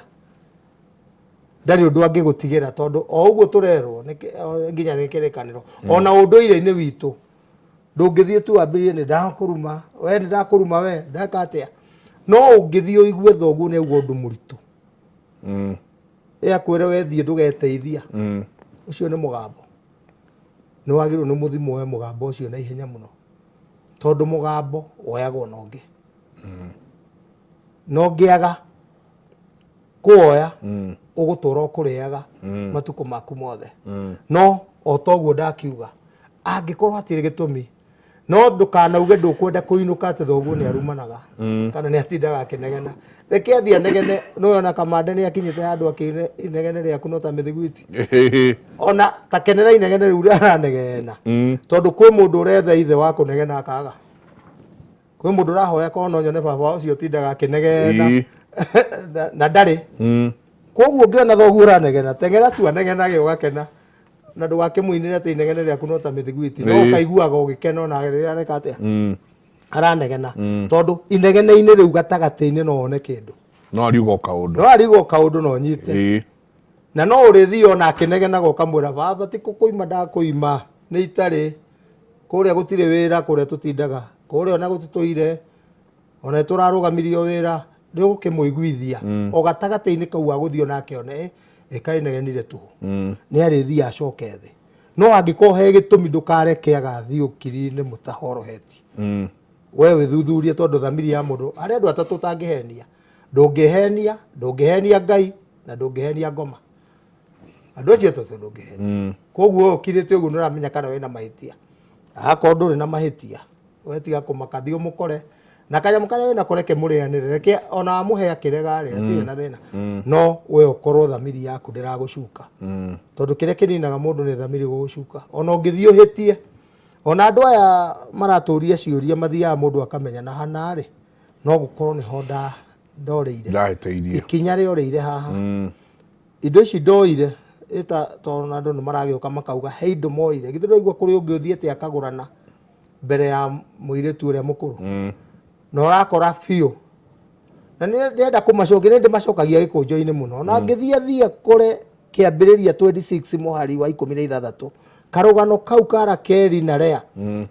ndarĩ ũndũ angĩgũtigĩra, tondũ o ũguo tũrerwo nginya nĩ kĩrĩkanĩro. Ona ũndũire-inĩ witũ ndũngĩthiĩ tu wambĩrĩrie nĩ ndakũruma, we nĩ ndakũruma, we ndeka atĩa. No ũngĩthiĩ ũigue thoguo nĩ auga ũndũ mũritũ. Ĩ akwĩre we thiĩ ndũgeteithia. Ũcio nĩ mũgambo. Nĩ wagĩrĩirwo nĩ mũthimo woe mũgambo ũcio na ihenya mũno. Tondũ mũgambo woyagwo na ũngĩ. Na ũngĩaga kũwoya ũgũtũra ũkũrĩaga matukũ maku mothe. No o ta ũguo ndakiuga, angĩkorwo hatirĩ gĩtũmi no ndũkanauge ndũkwenda kũinũka atĩ thoguo nĩ arumanaga kana nĩ atindaga akĩnegena. Reke athiĩ anegene, nĩwe ona kamande nĩ akinyĩte handũ akĩine inegene rĩaku no ta mĩthiguiti. Ona ta kenera inegene rĩu aranegena. Tondũ kwĩ mũndũ ũretha ithe wa kũnegena akaga. Kwĩ mũndũ ũrahoya korwo no nyone baba ũcio ũtindaga akĩnegena na ndarĩ. Koguo ũngĩona thoguo ũranegena, teng'era tu anegenage ũgakena. Na ndũgakĩmũinĩre atĩ inegene rĩaku no ta mĩthiguiti. No ũkaiguaga ũgĩkena ona rĩrĩa areka atĩa? Aranegena. Tondũ inegene-inĩ rĩu gatagatĩ-inĩ no wone kĩndũ. No ariuga o kaũndũ. No ariuga o kaũndũ na ũnyite. Na no ũrĩthiĩ ona akĩnegenaga ũkamwĩra baba ti kũkũima ndakũima nĩ itarĩ. Kũrĩa gũtirĩ wĩra kũrĩa tũtindaga. Kũrĩa ona gũtitũire. Ona nĩ tũrarũgamirio wĩra. Nĩ ũgũkĩmũiguithia. O gatagatĩ-inĩ kau agũthiĩ onake one, ĩ kaĩ negenire tũhũ. Nĩ arĩthiĩ acoke thĩ. No angĩkorwo he gĩtũmi ndũkareke agathiĩ ũkiri-inĩ mũtahorohetie. We wĩthuthurie tondũ thamiri ya mũndũ, harĩ andũ atatũ ũtangĩhenia. Ndũngĩhenia, ndũngĩhenia Ngai na ndũngĩhenia ngoma. Andũ acio atatũ ndũngĩhenia. Koguo ũkirĩte ũguo nĩ ũramenya kana wĩna mahĩtia. Akorwo ndũrĩ na mahĩtia, we tiga kũmaka, thiĩ ũmũkore. Na kanyamũ karĩa wĩnako reke mũrĩanĩre, reke ona wamũhe akĩrega rĩ, hatirĩ na thĩna. No we ũkorwo thamiri yaku ndĩragũcuka. Tondũ kĩrĩa kĩninaga mũndũ nĩ thamiri gũgũcuka. Ona ũngĩthiĩ ũhĩtie, ona andũ aya maratũria ciũria mathiaga mũndũ akamenya na hana rĩ, no gũkorwo nĩho ndorĩire. Ndahĩtĩirie. Ikinya rĩorĩire haha. Indo ici ndoire, ĩta tondũ andũ nĩ maragĩũka makauga he indo moire. Githĩ ndũraigua kũrĩ ũngĩ ũthiĩte akagũrana mbere ya mũirĩtu ũrĩa mũkũrũ. Na ũrakora biũ. Na nĩ ndĩrenda kũmacokia, nĩ ndĩmacokagia gĩkũnjo-inĩ mũno. Na ngĩthiĩ thiĩ kũre kĩambĩrĩria 26 mũhari wa 16. Karũgano kau ka Rakeli na Lea,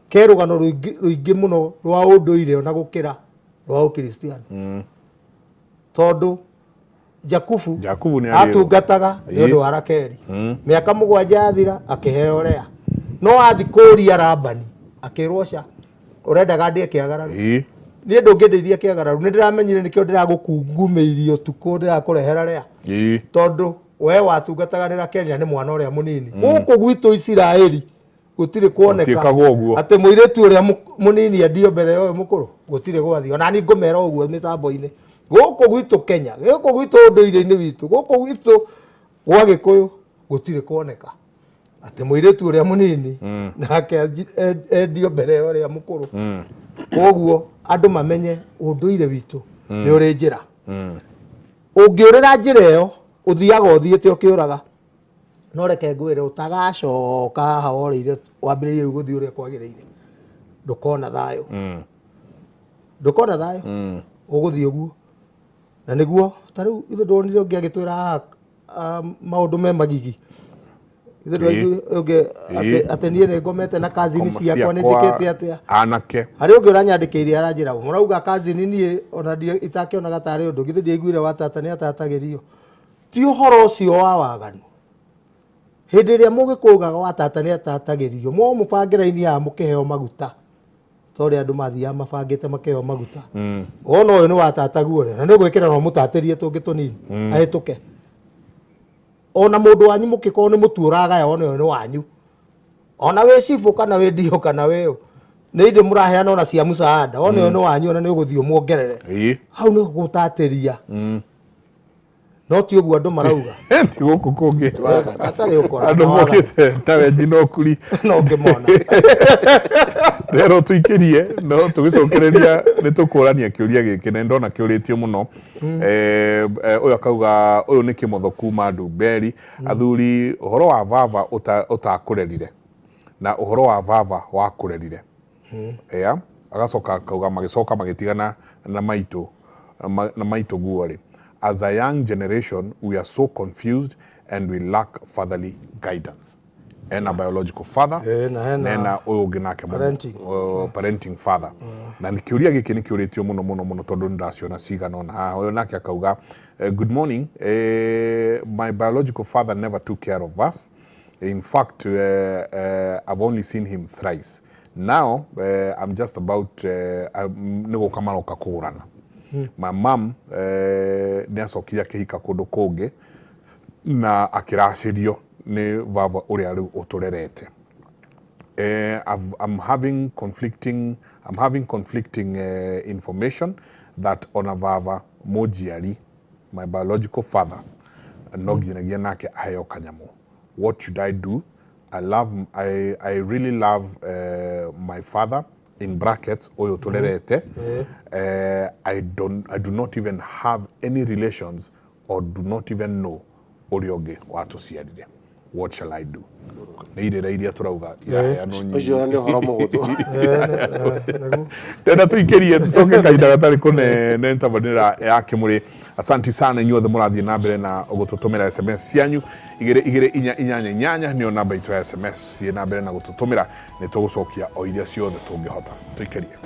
ke rũgano rũingĩ mũno rwa ũndũire ona gũkĩra rwa ũkristiano. Tondũ Jakubu Jakubu nĩ arĩ atungataga nĩ ũndũ wa Rakeli. Mĩaka mũgwanja yathira akĩheo Lea. No athi kũria Labani akĩrwo ca ũrendaga ndĩe kĩagararu. Niĩ ndũngĩndeithia kĩagararu, nĩ ndĩramenyire nĩkĩo ndĩragũkungumĩirie ũtukũ ndĩrakũrehera Lea. Tondũ we watungataga nĩ Rakeli na nĩ mwana ũrĩa mũnini. Gũkũ gwitũ Isiraeli gũtirĩ kuoneka Gũtiĩkagwo ũguo. atĩ mũirĩtu ũrĩa mũnini endio mbere ya ũyũ mũkũrũ, gũtirĩ gwathiĩ. Ona niĩ ngũmera ũguo mĩtambo-inĩ. Gũkũ gwitũ Kenya, gũkũ gwitũ ũndũire-inĩ witũ, gũkũ gwitũ gwa Gĩkũyũ gũtirĩ kuoneka atĩ mũirĩtu ũrĩa mũnini nake endio mbere ya ũrĩa mũkũrũ. Koguo andũ mamenye ũndũire witũ nĩ ũrĩ njĩra. Ũngĩũrĩra njĩra ĩyo ũthiaga ũthiĩte ũkĩũraga. No reke ngwĩre ũtagacoka haha worĩire wambĩrĩrie rĩu gũthiĩ ũrĩa kwagĩrĩire, ndũkona thayũ. Ndũkona thayũ. Ũgũthiĩ ũguo. Na nĩguo ta rĩu ithuĩ ndwonire ũngĩ agĩtwĩra haha maũndũ me magigi. Ithuĩ ndwaiguire ũngĩ atĩ niĩ nĩ ngomete na cousin ciakwa nĩ njĩkĩte atĩa. Anake. Harĩ ũngĩ ũranyandĩkĩire aranjĩra mũrauga cousin niĩ ona itakĩonaga tarĩ ũndũ, githĩ ndiaiguire wa tata nĩ atatagĩrio. Ti ũhoro ũcio wa waganu. Hĩndĩ ĩrĩa mũgĩkũyũ augaga wa tata nĩ atatagĩrio, mwo mũbange raini haha mũkĩheo maguta. Ta ũrĩa andũ mathiaga mabangĩte makĩheo maguta. Wona ũyũ nĩ wa tata guo rĩ, na nĩ ũgwĩkĩra na ũmũtatĩrie tũngĩ tũnini, ahĩtũke. Ona mũndũ wanyu mũkĩkorwo nĩ mũtu ũragaya, ona ũyũ nĩ wanyu. Ona wĩ cibũ kana wĩ ndio kana wĩ ũ, nĩ indo mũraheana ona cia msaada, ona ũyũ nĩ wanyu, ona nĩ ũgũthiĩ ũmuongerere. Hau nĩ gũtatĩria. No ti ũguo andũ marauga. Ti gũkũ kũngĩ. Hatarĩ ũkora, Andũ na waganu. mokĩte na wenji na ũkuri. No ngĩmona. Rero tũikĩrie, no tũgĩcokereria nĩ tũkũrania kĩũria gĩkĩ na ndona kĩũrĩtio mũno. Ũyũ akauga ũyũ nĩ kĩmotho kuma Ndumberi. Athuri, ũhoro wa baba ũtakũrerire na ũhoro wa baba wakũrerire. Yeah. Agacoka akauga magĩcoka magĩtigana na maitũ na maitũ guo rĩ. As a young generation we are so confused and we lack fatherly guidance. Ena biological father Eh, na hena na ena ũyũ ũngĩ nake parenting. Parenting father. Na nĩ kĩũria gĩkĩ nĩ kĩũrĩtio mũno mũno mũno tondũ nĩ ndaciona cigana ũna haha. Ũyũ nake akauga, "Good morning, my biological father never took care of us. In fact, I've only seen him thrice. Now I'm just about nĩ gũka maroka kũgũrana. My mom nĩ acokire akĩhika kũndũ kũngĩ na akĩracĩrio nĩ baba ũrĩa rĩu ũtũrerete. I'm having conflicting information that ona baba mũnjiari, my biological father, no nginyagia nake aheo kanyamũ. What should I do? I really love my father, in brackets ũyũ tũrerete. I do not even have any relations or do not even know ũrĩa ũngĩ watũciarire. What shall I do?" Nĩ irĩra iria tũrauga iraheanwo nyingĩ. Ũcio ona nĩ ũhoro mũhũthũ. Nĩguo. Ndĩrenda tũikĩrie tũcoke kahinda gatarĩ kũnene tabarĩra ya Kĩmũrĩ. Asanti sana inyuothe mũrathiĩ na mbere na gũtũtũmĩra SMS cianyu. 22488 nĩyo namba itũ ya SMS. Thiĩ na mbere na gũtũtũmĩra, nĩ tũgũcokia o iria ciothe tũngĩhota. Tũikĩrie.